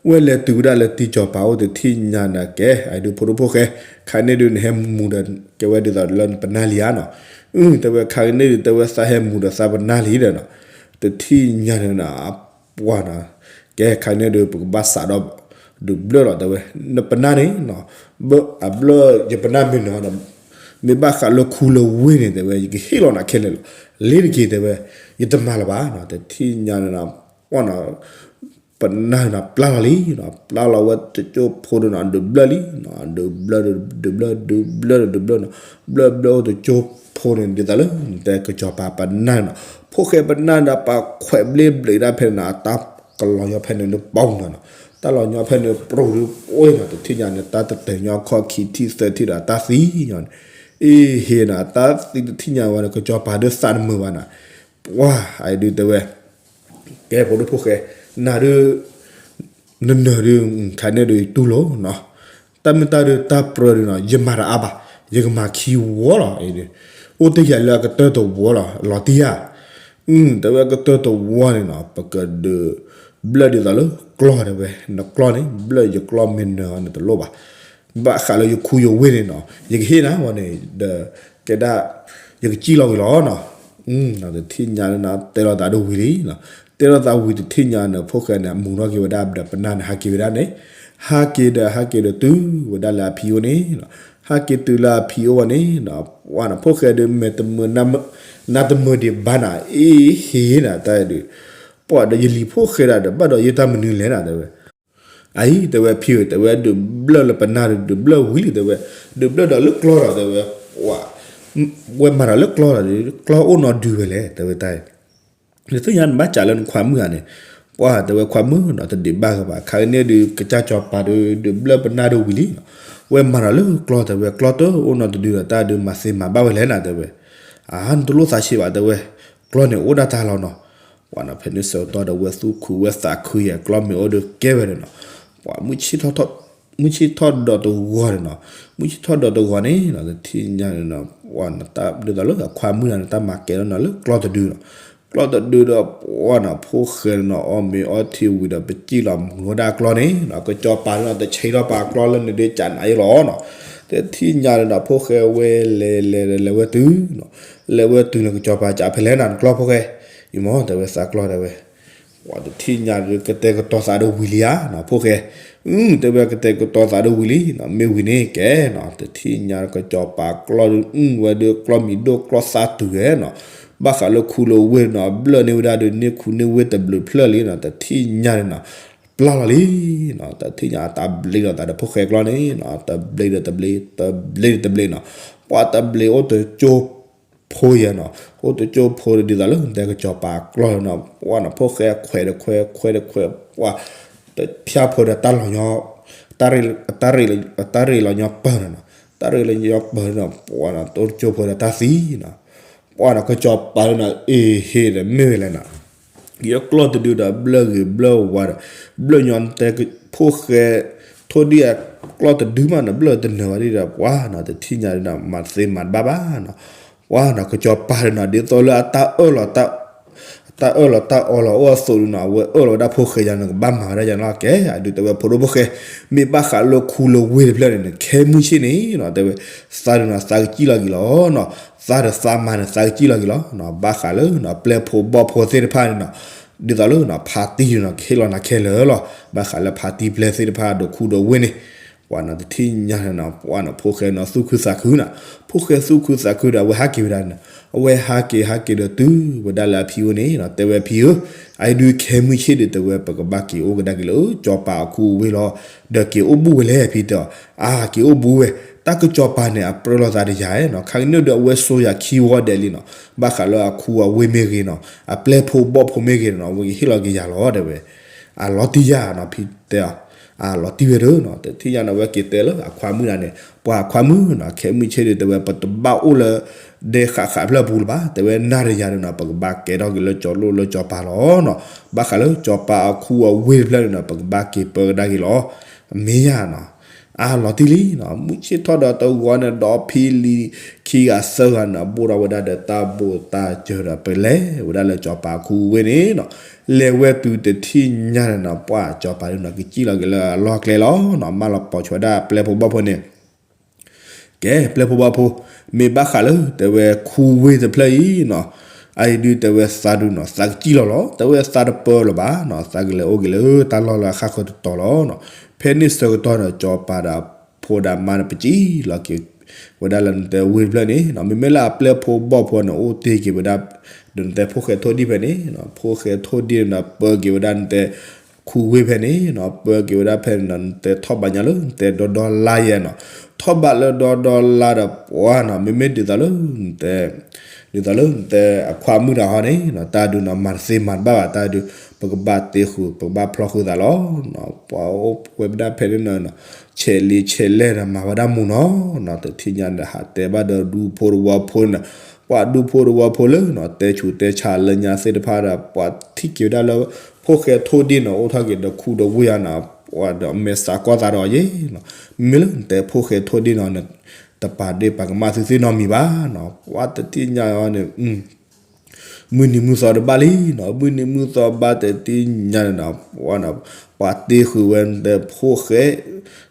ဝဲလဲၤတုၤဝဲဒၣ်လၢတံၢ်စီၤပၤအိၣ် တထံၣ်ညါန့ၣ်ကဲ အဒုးဖိဒိၣ်ဖိၣ်ဃဲ ခါန့ၣ်ဒုးနဟဲမူၤဒီး ကဲဝဲဒ်သိးလၢနပနၢ်လံဧါနီၤ အၢ တဲဝဲခါကန့ၣ်ဒုး တဲဝဲသးဟဲမူၤဒီးသးပနၢ်လံဒီးနီၤ တထံၣ်ညါန့ၣ်နီၤ ပှၢ်နီၤ ကဲခါန့ၣ်ဒုး ပကဘၣ်စးဒီး ဒုးဘျၢၣ်လီၤ တဲဝဲ နပနၢ်န့ၣ်နီၤ အဘျၢၣ်ယပနၢ်မ့ၢ်နၢၤဒီး မ့ၢ်ဘၣ်ဃးလၢခူလၢဝ့ၢ်န့ၣ် တဲဝဲ ယကဟ့ၣ်လီၤနၤခဲလၢာ်လီၤ လ့ၤတက့ၤ တဲဝဲ ယတမၤလၢၤဘၣ်နီၤ တထံၣ်ညါန့ၣ်နီၤ ပှၢ်နီၤ ပနၢ်န့ၣ်နီၤ ပျၢ်လီၤလံနီၤ ပျၢ်လီၤဝဲတကၠိဖိဒီးနီၤ ဒုးဘျၢၣ်လံနီၤ ဒုးဘျၢၣ် ဒုးဘျၢၣ် ဒုးဘျၢၣ် ဒုးဘျၢၣ်နီၤ ဘျၢၣ်ဘျၢၣ်အိၣ်တကၠိဖိန့ၣ် ဒ်သိးလၢ နတဲကစီၤပၤပနၢ်န့ၣ်နီၤ ဖိၣ်ဃဲပနၢ်န့ၣ် ပှၤခွဲးဘျ့ဘျ့ဒၣ်ဖဲန့ၣ်နီၤ အတၢ်ကလီၤညီဖဲန့ၣ်ဒုးပီၢ်နီၤနီၤ တၢ်လီၤညီဖဲန့ၣ် ပြိၤဒုးပှ့ၤနီၤ တထံၣ်ညါန့ၣ် တၢ်တတၢၢ်ညီခီၣ်ခံထံၣ်သၢထံၣ်ဒီးတၢ်သံနီၤ အ့ဟ့နီၤ တၢ်သံတထံၣ်ညါဝဲန့ၣ် ကစီၤပၤဒုးသးတမုာ်ဘၣ်နီၤ ပှၢ်အံၤဒုးတဲဝဲ ကဲဖိဒိၣ်ဖိၣ်ဃဲ နၤဒုး နနၢၤဒုး ခါန့ၣ်ဒုးတူၢ်လိာ်နီၤ တၢ်မ့ၢ်တၢ်ဒုးတၢ်ပြၢဒုးနီၤ ယမၤတအါဘၣ် ယကမၤခံဝီလီၤ အိၣ်တ့ၢ်ယၤလၢအကတၢၢ်တဝီလီၤ လီၤတံၢ်ဧါ တဲဝဲကတၢၢ်တဝီန့ၣ်နီၤ ပကဒုး ဘျၢၣ်ဒ်သိးလၢကျီၢ်တဲဝဲ နကျီၢ်န့ၣ် ဘျၢၣ်ယကျီၢ်မ့ၢ်နၢၤအီၤန့ၣ်တလိၣ်ဘၣ် ဘၣ်ဃးလၢယခူယဝ့ၢ်န့ၣ်နီၤ ယကဟ့ၣ်နၤဝဲန့ၣ် ဒီး ကဲဒၣ် ယကစံၣ်လီၤဝံၤလီၤနီၤ တထံၣ်ညါန့ၣ်နီၤ တဲလိာ်သးဒိၣ်ဝံၤလံနီၤ တဲလိာ်သးဝံၤတထံၣ်ညါန့ၣ် ဖိၣ်ဃဲန့ၣ် မူၤထီၣ်က့ၤဝဲဒၣ်ဒီးပနၢ်န့ၣ် ဟးက့ၤဝဲဒၣ်န့ၣ် ဟးက့ၤဒီးဟးက့ၤဒီးတုၤဝဲဒၣ်လၢအဖံအိၣ်န့ၣ်နီၤ ဟးက့ၤတုၤလၢအဖံအိၣ်ဝဲန့ၣ်နီၤ ပှၢ်နီၤ ဖိၣ်ဃဲဒုးမဲာ်တမုာ် နါတမုာ်ဒံးဘၣ်နီၤ အ့ဟ့နီၤ တၢ်ဒုး ပှၢ်ဒီးယလံၤဖိၣ်ဃဲဒၣ်ဒီး ဘၣ်ဒီးယတၢ်မနုၤလဲၣ်နီၤ တဲဝဲ အံၤ တဲဝဲဖံဧၢ တဲဝဲဒုးဘျၢၣ်လၢပနၢ်ဒုး ဒုးဘျၢၣ်ဝံၤလံ တဲဝဲ ဒုးဘျၢၣ်ဒီးလၢကျီၢ်ဒီး တဲဝဲ ပှၢ် ဝဲမၤဒီးလၢကျီၢ်ဒီး ကျီၢ်အိၣ်နီတဒုဝဲလဲၣ် တဲဝဲတၢ်အံၤ နသ့ၣ်ညါနဘၣ်စးလၢနခွါမုၣ်ဧါန့ၣ် ပှၢ် တဲဝဲခွါမုၣ်နီၤ တဒံးဘၣ်ဂ့ၤဘၣ် ခါကန့ၣ်ဒုး ကစၢ်စီၤပၤဒုး ဒုးဘျၢၣ်ပနၢ်ဒုးဝံၤလံနီၤ ဝဲမၤဒီးလၢကျီၢ် တဲဝဲ ကျီၢ်တအိၣ်နီတဒုဒီး တၢ်ဒုးမၤသ့မၤဘၣ်ဝဲလဲၣ်နီၤ တဲဝဲ အါ နတလိၣ်သးဆံးဘၣ် တဲဝဲ ကျီၢ်န့ၣ်အိၣ်ဒၣ်တၢ်လီၤနီၤ ပှၢ်နီၤ ဖဲန့ၣ်ဆၢကတီၢ်ဒီး ဝဲသူၣ်ခုဝဲသးခုယဲၢ် ကျီၢ်မ့ၢ်အိၣ်ဒီးကဲဝဲန့ၣ်နီၤ ပှၢ် မုၢ်ဆ့ၣ်ထီၣ်ဒီးတဂီၤန့ၣ်နီၤ မုၢ်ဆ့ၣ်ထီၣ်ဒီးတဂီၤန့ၣ်နီၤ တထံၣ်ညါန့ၣ်နီၤ ပှၢ် ဒ်သိးလၢအခွါမုၣ်န့ၣ် တၢ်မၤကဲထီၣ်နီၤ လၢကျီၢ်တဒုနီၤ ကျီၢ်တဒုဒီး ပှၢ်နီၤ ဖိၣ်ဃဲန့ၣ်နီၤ အီၣ်မ့ၤအီထံဝံၤဒီး ပစံၣ်လီၤမူၤထီၣ်ဝဲဒၣ်ကျီၢ်န့ၣ်နီၤ ကစီၤပၤန့ၣ်နီၤ တဆဲးထီၣ်ပာ်ကျီၢ်လၢန့ၣ်ဒုး ကးနးယဲလီၤနီၤ တထံၣ်ညါန့ၣ်နီၤ ဖိၣ်ဃဲဝဲလဲၤလဲၤလဲၤဝဲတုၤနီၤ လဲၤဝဲတုၤန့ၣ် ကစီၤပၤကးဖဲလဲၣ်နီၤ နကျီၢ်ဖိၣ်ဃဲ အံၤမ့ၢ် တဲဝဲသးကျီၢ်တဲဝဲ ပှၢ်တထံၣ်ညါဒုး ကတဲာ်ကတီၤသးဒိၣ်ဝံၤလံဧါနီၤ ဖိၣ်ဃဲ အု တဲဝဲကတဲာ်ကတီၤသးဒိၣ်ဝံၤလံနီၤ မ့ၢ်ဝံၤန့ၣ်ကဲနီၤ တထံၣ်ညါကစီၤပၤကျီၢ်ဒုး အု ဝဲဒုးကျီၢ်မံၤဒိၣ်ကျီၢ်သးတုၤဝဲနီၤ ဘၣ်ဃးလၢခူလၢဝ့ၢ်နီၤ ဘျၢၣ်န့ၢ်ဝဲဒၣ်ဒုး န့ၢ်ခူန့ၢ်ဝ့ၢ်တဘျုးဖျၢၣ်လံနီၤ တထံၣ်ညါန့ၣ်နီၤ ပျၢ်လီၤလံနီၤ. တထံၣ်ညါအတၢ်ဘျ့လီၤသးဒီးဖိၣ်ဃဲကျီန့ၣ်နီၤ, တဘျ့ဒီးတဘျ့, တဘျ့ဒီးတဘျ့နီၤ. ပှၤတဘျ့အိၣ်တကၠိဖိယဲနီၤ, အိၣ်တကၠိဖိဒ်သိးလၢတဲကစီၤပၤကျီလီၤနီၤ. ပှၤနီၤ ဖိၣ်ဃဲခွဲးဒီးခွဲး, ခွဲးဒီးခွဲး, ပှၤတဖၠၣ်ဖိဒီးတၢ်လီၤညီ, တၢ်ရ့ၣ်, တၢ်ရ့ၣ်လီၤညီပၢၢ်နီၤ, တၢ်ရ့ၣ်လီၤညီပၢၢ်နီၤ. ပှၤနီၤ တအိၣ်တကၠိဖိဒီးတၢ်သံနီၤ. ပှၤနီၤ ကစီၤပၤလၢနီၤ အ့ဟ့ဒီးမ့ၢ်ဝဲလဲၣ်နီၤ. ယကျီၢ်တဒုဒီးဘျၢၣ်ဂ့ၤဘျၢၣ်ဝါဒီး ဘျၢၣ်ညီတဲ ဖိၣ်ဃဲထိၣ်ဒံၣ်အကျီၢ်တဒုမးနီၤ, ဘျၢၣ်တနၢၤဘၣ်ဒံးဒီး ပှၤနီၤ တထံၣ်ညါဒ်နီၤ မၤတသ့မၤတဘၣ်ဘၣ်နီၤ. ပှၤနီၤ ကစီၤပၤဒ်နီၤ ဒ်သိးလၢအတၢ်အၢၣ်လီၤ တၢ်အၢၣ်လီၤတၢ်အီလီၤအိၣ်အသိးဒ်နီၤ အဝဲအၢၣ်လီၤဝဲဒၣ်ဖိၣ်ဃဲယၤနီၤ ကဘၣ်မၤဝဲဒၣ်ယၤနီၤ. ကဲ အဒုးတဲဝဲဖိဒိၣ်ဖိၣ်ဃဲ မ့ၢ်ဘၣ်ဃးလၢခူလၢဝ့ၢ်တဖျၢၣ်န့ၣ် ခဲမုၢ်ဆ့ၣ်န့ၣ်နီၤ တဲဝဲ သးဒ်နီၤ သးကစံၣ်လီၤက့ၤလီၤနီၤ. သးဒီးသးမၤန့ၣ် သးကစံၣ်လီၤက့ၤလီၤနီၤ. ဘၣ်ဃးလၢနီၤ ပျဲၢ်ဖိဘီၣ်ဖိသ့ၣ်တဖၣ်န့ၣ်နီၤ ဒ်သိးလၢနီၤ ဖါတံၢ်နီၤ ကဟ့ၣ်လီၤနၤခဲလၢာ်လီၤ. ဘၣ်ဃးလၢဖါတံၢ်ပျဲၢ်သ့ၣ်တဖၣ်ဒီးခူဒီးဝ့ၢ်န့ၣ် ပှၤနီၤ တထံၣ်ညါန့ၣ်နီၤ ပှၤနီၤ ဖိၣ်ဃဲနီၤ သူၣ်ခုသးခုနီၤ. ဖိၣ်ဃဲသူၣ်ခုသးခုဒီး အဝဲဟးက့ၤဝဲဒၣ်န့ၣ် အဝဲဟးက့ၤဟးက့ၤဒီးတုၤဝဲဒၣ်လၢအဖံအိၣ်န့ၣ်နီၤ တဲဝဲအဖံဧၢ, အအံၤဒုးခဲမုၢ်ဆ့ၣ်ဒီး တဲဝဲပကဘၣ်က့ၤအိၣ်ကဒါက့ၤလၢကၠီၤပၤအခူအဝ့ၢ်လီၤ. ဒီးက့ၤအိၣ်ဘူးဝဲလဲၣ် အဖံတဲအီၤ. အါ က့ၤအိၣ်ဘူးဝဲ, တၢ်ကၠီၤပၤန့ၣ် အပြၢလိာ်သးဒီးယၤနီၤ. ခါကနံၣ်ဒီး အဝဲစိာ်ယၤခံဝီဒဲးလံနီၤ. ဘၣ်ဃးလၢအခူအဝ့ၢ်မ့ၢ်ဂ့ၤနီၤ, အပျဲၢ်ဖိဘီၣ်ဖိမ့ၢ်ဂ့ၤနီၤ အဝဲကဟ့ၣ်လီၤက့ၤယၤလီၤ တဲဝဲ. အလီၤတံၢ်ယၤနီၤ ဖံတဲအီၤ. အလီၤတံၢ်ဝဲဒၣ်နီၤ. တထံၣ်ညါန့ၣ် အဝဲက့ၤတဲလၢအခွါမုၣ်န့ၣ်, ပှၤအခွါမုၣ်နီၤ ခဲမုၢ်ဆ့ၣ်ဒီး တဲဝဲ ပတဘၣ်အိၣ်လၢ ဒဲဃးဃးဖျၢၣ်ပူၤလၢၤဘၣ် တဲဝဲ. နၤဒီးယၤဒီးနီၤ ပကဘၣ်ကဲထီၣ်က့ၤလၢကၠီၤလိၣ်လၢကၠီၤပၤလီၤနီၤ. ဘၣ်ဃးလၢကၠီၤပၤအခူအဝ့ၢ်တဖျၢၣ်န့ၣ်နီၤ ပကဘၣ်က့ၤပၢကဒါက့ၤလီၤ. မ့ၢ်ယၤနီၤ. အလီၤတံၢ်လံနီၤ. မုၢ်ဆ့ၣ်ထီၣ်ဒီးတဂီၤန့ၣ် ဒီဖံလံၤခံဂၤသၢဂၤန့ၣ် ဘိၣ်ထီၣ်ဝဲဒၣ်ဒီးတၢ်ဘိၣ်တၢ်စၢၤဒီး ပလဲၤဝဲဒၣ်လၢကၠီၤပၤခူဝ့ၢ်န့ၣ်နီၤ. လဲၤဝဲတုၤတထံၣ်ညါန့ၣ်နီၤ ပှၤကၠီၤပၤဒုးနီၤ ကစံၣ်လီၤက့ၤလၢအလီၢ်ကျဲလီၤနီၤ. မၢလီၤပိာ်ဆိဝဲဒၣ်ပျဲၢ်ဖိဘီၣ်ဖိန့ၣ် ကဲ ပျဲၢ်ဖိဘီၣ်ဖိ, မ့ၢ်ဘၣ်ဃးလၢ တဲဝဲ ခူဝ့ၢ်တဖျၢၣ်အံၤနီၤ, အအံၤဒုး တဲဝဲ သးဒုးနီၤ သးကစံၣ်လီၤလီၤ. တဲဝဲ သးတပၢလၢၤဘၣ်နီၤ, သးကလဲၤအိၣ်က့ၤလၢတၢ်လီၢ်လၢအဃၣ်ဃၢၤတတီၤလီၤနီၤ. ဖဲန့ၣ်ဆၢကတီၢ်န့ၣ် ကၠီၤပၤဒီးအဖိဒီးအမါန့ၣ် ပစံၣ်လီၤက့ၤဝဲဒၣ်လၢနတဲဝ့ၢ်တဖျၢၣ်န့ၣ်နီၤ. မ့မ့ၢ်လၢအပျဲၢ်ဖိဘီၣ်ဖိန့ၣ် အိၣ်တ့ၢ်က့ၤဝဲဒၣ် ဒီးနတဲဖိၣ်ဃဲထိၣ်ဒံၣ်ဖဲန့ၣ်နီၤ. ဖိၣ်ဃဲထိၣ်ဒံၣ်န့ၣ်ဒီး ပၢက့ၤဝဲဒၣ်နတဲ ခူဝ့ၢ်ဖဲန့ၣ်နီၤ, ပၢက့ၤဝဲဒၣ်ဖဲန့ၣ်နီၤ, နတဲထီၣ်ဘးညါလၢ နတဲဒီဒီလါယဲနီၤ, ထီၣ်ဘးလၢဒီဒီလါဒီးပှၤနီၤ, မ့မ့ၢ်ဒ်သိးလၢ နတဲ ဒ်သိးလၢ နတဲအခွါမုၣ်တဂၤဟီန့ၣ်နီၤ, တၢ်ဒုးနီၤ မၤတသ့မၤတဘၣ်ဘၣ်, တၢ်ဒုး ပကဘၣ်တ့ဃုာ် ပကဘၣ်ဖျီဃုာ်သးလီၤနီၤ. ပှၤအိၣ်ဝဲဒၣ်ဖဲန့ၣ်နီၤ, ဆဲးလံဆဲးလဲၢ်ဒီးမၤဝဲဒၣ်မူနီၤနီၤ, တထံၣ်ညါဒီး ဟးတဲဘၣ်ဒီးဒူဖိတဝီဖိန့ၣ်, ပှၤဒူဖိတဝီဖိလၢနီၤ, တဲဆူးတဲဆါလၢညါသ့ၣ်တဖၣ်ဒီး ပှၤထံၣ်က့ၤဝဲဒၣ်လၢ ဖိၣ်ဃဲထိၣ်ဒံၣ်နီၤ, အိၣ်ထီၣ်က့ၤဒီးခူဒီးဝ့ၢ်ယါနီၤ, ပှၤဒီးမဲာ်သးကီၢ်သးဒီးယဲနီၤ, မ့မ့ၢ်လၢနတဲဖိၣ်ဃဲထိၣ်ဒံၣ်နီၤန့ၣ်, တပာ်ဒ့ၣ်ပာ်ကမၣ်သုသ့ၣ်နီတမံၤဘၣ်နီၤ, ပှၤတထံၣ်ညါအီၤန့ၣ် မုၢ်နံၤမုၢ်သီတဘၣ်လံနီၤ, မုၢ်နံၤမုၢ်သီဘၣ်တထံၣ်ညါန့ၣ်နီၤ, ပှၤတ့ဃုာ်ဝဲနတဲဖိၣ်ဃဲ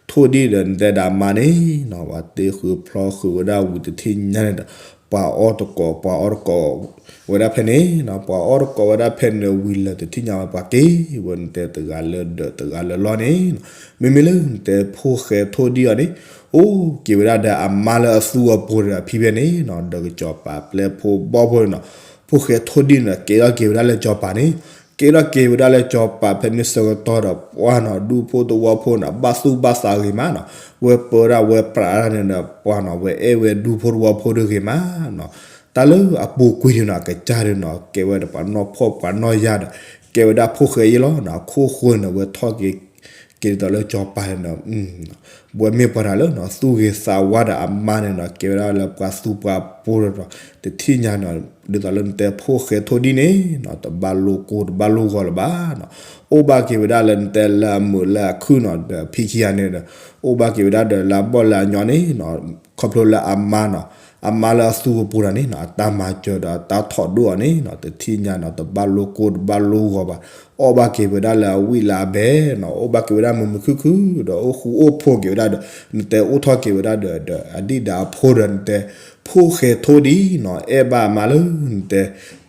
ထိၣ်ဒံၣ်ဒီးနတဲဒီးအမါန့ၣ်နီၤ, ပှၤတ့ဃုာ်ဖျီဃုာ်ဝဲဒၣ်ဝံၤတထံၣ်ညါန့ၣ်ဒီး, ပှၤအီၣ်တကိး ပှၤအီၣ်တကိးဝဲဒၣ်ဖဲန့ၣ်နီၤ, ပှၤအီၣ်တကိးဝဲဒၣ်ဖဲန့ၣ်ဝံၤလၢတထံၣ်ညါဝဲ ပှၤက့ၤဝဲနတဲတဂၤလၢဒီးတဂၤလၢလီၢ်န့ၣ်နီၤ, မ့မ့ၢ်လၢနတဲဖိၣ်ဃဲထိၣ်ဒံၣ်အီၤန့ၣ် အိၣ်က့ၤဝဲဒၣ်ဒီးအမါလၢအသူအပူၤဒီးအဖံဖဲန့ၣ်နီၤ, ဒီးကစီၤပၤပျဲၢ်ဖိဘီၣ်ဖိန့ၣ်နီၤ, ဖိၣ်ဃဲထိၣ်ဒံၣ်န့ၣ် ကဲထီၣ်က့ၤဝဲဒၣ်လၢကၠီၤပၤန့ၣ်, ကဲထီၣ်က့ၤဝဲဒၣ်လၢကၠီၤပၤဖဲန့ၣ်ဆၢကတီၢ်ဒီး ပှၤနီၤ ဒူဖိတဝီဖိန့ၣ် ဘၣ်သူၣ်ဘၣ်သးဂ့ၤမးနီၤ, ဝဲပၢဒၣ်ဝဲပြးဒၣ်န့ၣ်ဒီး ပှၤနီၤ ဝဲအဲၣ်ဝဲဒူဖိတဝီဖိဒုဂ့ၤမးနီၤ, တၢ်လၢအပူၤကွံာ်န့ၣ်နီၤ ကစၢ်ဒုးနီၤ ကဲဝဲဒၣ်ပှၤနီၢ်ဖှီၣ်ပှၤနီၢ်ယာ်ဒီး ကဲဝဲဒၣ်ဖိၣ်ဃဲယဲလီၤနီၤ, အခိၣ်ဃိန့ၣ် ဝဲထီၣ်က့ၤ က့ၤဒ်သိးလၢကၠီၤပၤန့ၣ်နီၤ, ဝဲမ့ၢ်ပှၤတဂၤလၢနီၤ သူၣ်ဂ့ၤသးဝါဒီးအမါန့ၣ်နီၤ ကဲဝဲဒၣ်လၢပှၤသူပှၤပိၤဒီး တထံၣ်ညါနီၤ, ဒ်သိးလၢနတဲဖိၣ်ဃဲထိၣ်ဒံၣ်န့ၣ်နီၤ တဘၣ်လိၣ်ကိၢ်တဘၣ်လိၣ်ဂီၤလၢၤဘၣ်နီၤ, အိၣ်ဘၣ်က့ၤဝဲဒၣ်လၢနတဲလၢအမုာ်လၢအခုၣ်နီၤ ဒီးဖံခံဂၤန့ၣ်ဒီး အိၣ်ဘၣ်က့ၤဝဲဒၣ်ဒီးလၢအဘီၣ်လၢအညီန့ၣ်နီၤ, ခီဖျိလၢအမါနီၤ အမါလၢအသူအပူၤတဂၤန့ၣ်နီၤ အတၢ်မၤစၢၤဒီးအတၢ်ထီၣ်ဒိၣ်အီၤန့ၣ်နီၤ တထံၣ်ညါနီၤ တဘၣ်လိၣ်ကိၢ်တဘၣ်လိၣ်ဂီၤဘၣ်, အီၣ်ဘၣ်က့ၤဝဲဒၣ်လၢအဝံၣ်လၢအဘဲနီၤ, အိၣ်ဘၣ်က့ၤဝဲဒၣ်မုာ်မုာ်ခုၣ်ခုၣ်ဒီး အိၣ်ဃူအိၣ်ဖိးက့ၤဝဲဒၣ်ဒီး နတဲအိၣ်ထီၣ်က့ၤဝဲဒၣ်ဒီး ဒီးအဒံၣ်ဒီးအဖိဒီး နတဲဖိၣ်ဃဲထိၣ်ဒံၣ်နီၤ အဲၣ်ဘၣ်အမါလၢ နတဲ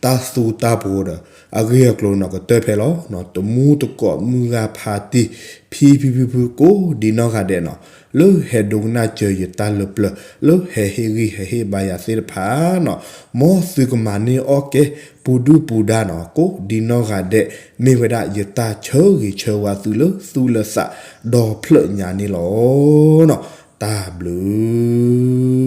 တၢ်သူတၢ်ပှိၤဒီး အဂ့ၢ်အကျိၤနီၤ ကတၢၢ်ဖဲလီၤနီၤ, တမူတကိးမုၢ်ဂၤဖါတံၢ် ဖံဖံဖုဖုကိးဒံနီၢ်ဂၤဒဲးနီၤ လၢဟဲဒိကနၣ်စၢၤယတၢ်လၢပျၢၤ လၢဟဲဟ့ၣ်ဂံၢ်ဟဲဟ့ၣ်ဘါယၤသ့ၣ်တဖၣ်နီၤ, မ်သုကမၤန့ၢ်အီၣ်ကဲ ပူၤဒုၣ်ပူၤဒါနီၤ, ကိးဒံနီၢ်ဂၤဒဲး မ့ၢ်ဝဲဒၣ်ယတၢ်ဆၢဂ့ၤဆၢဝါသုလၢသူၣ်လၢသး ဒီဖျၢၣ်ညါန့ၣ်လီၤ. တၢ်ဘျုး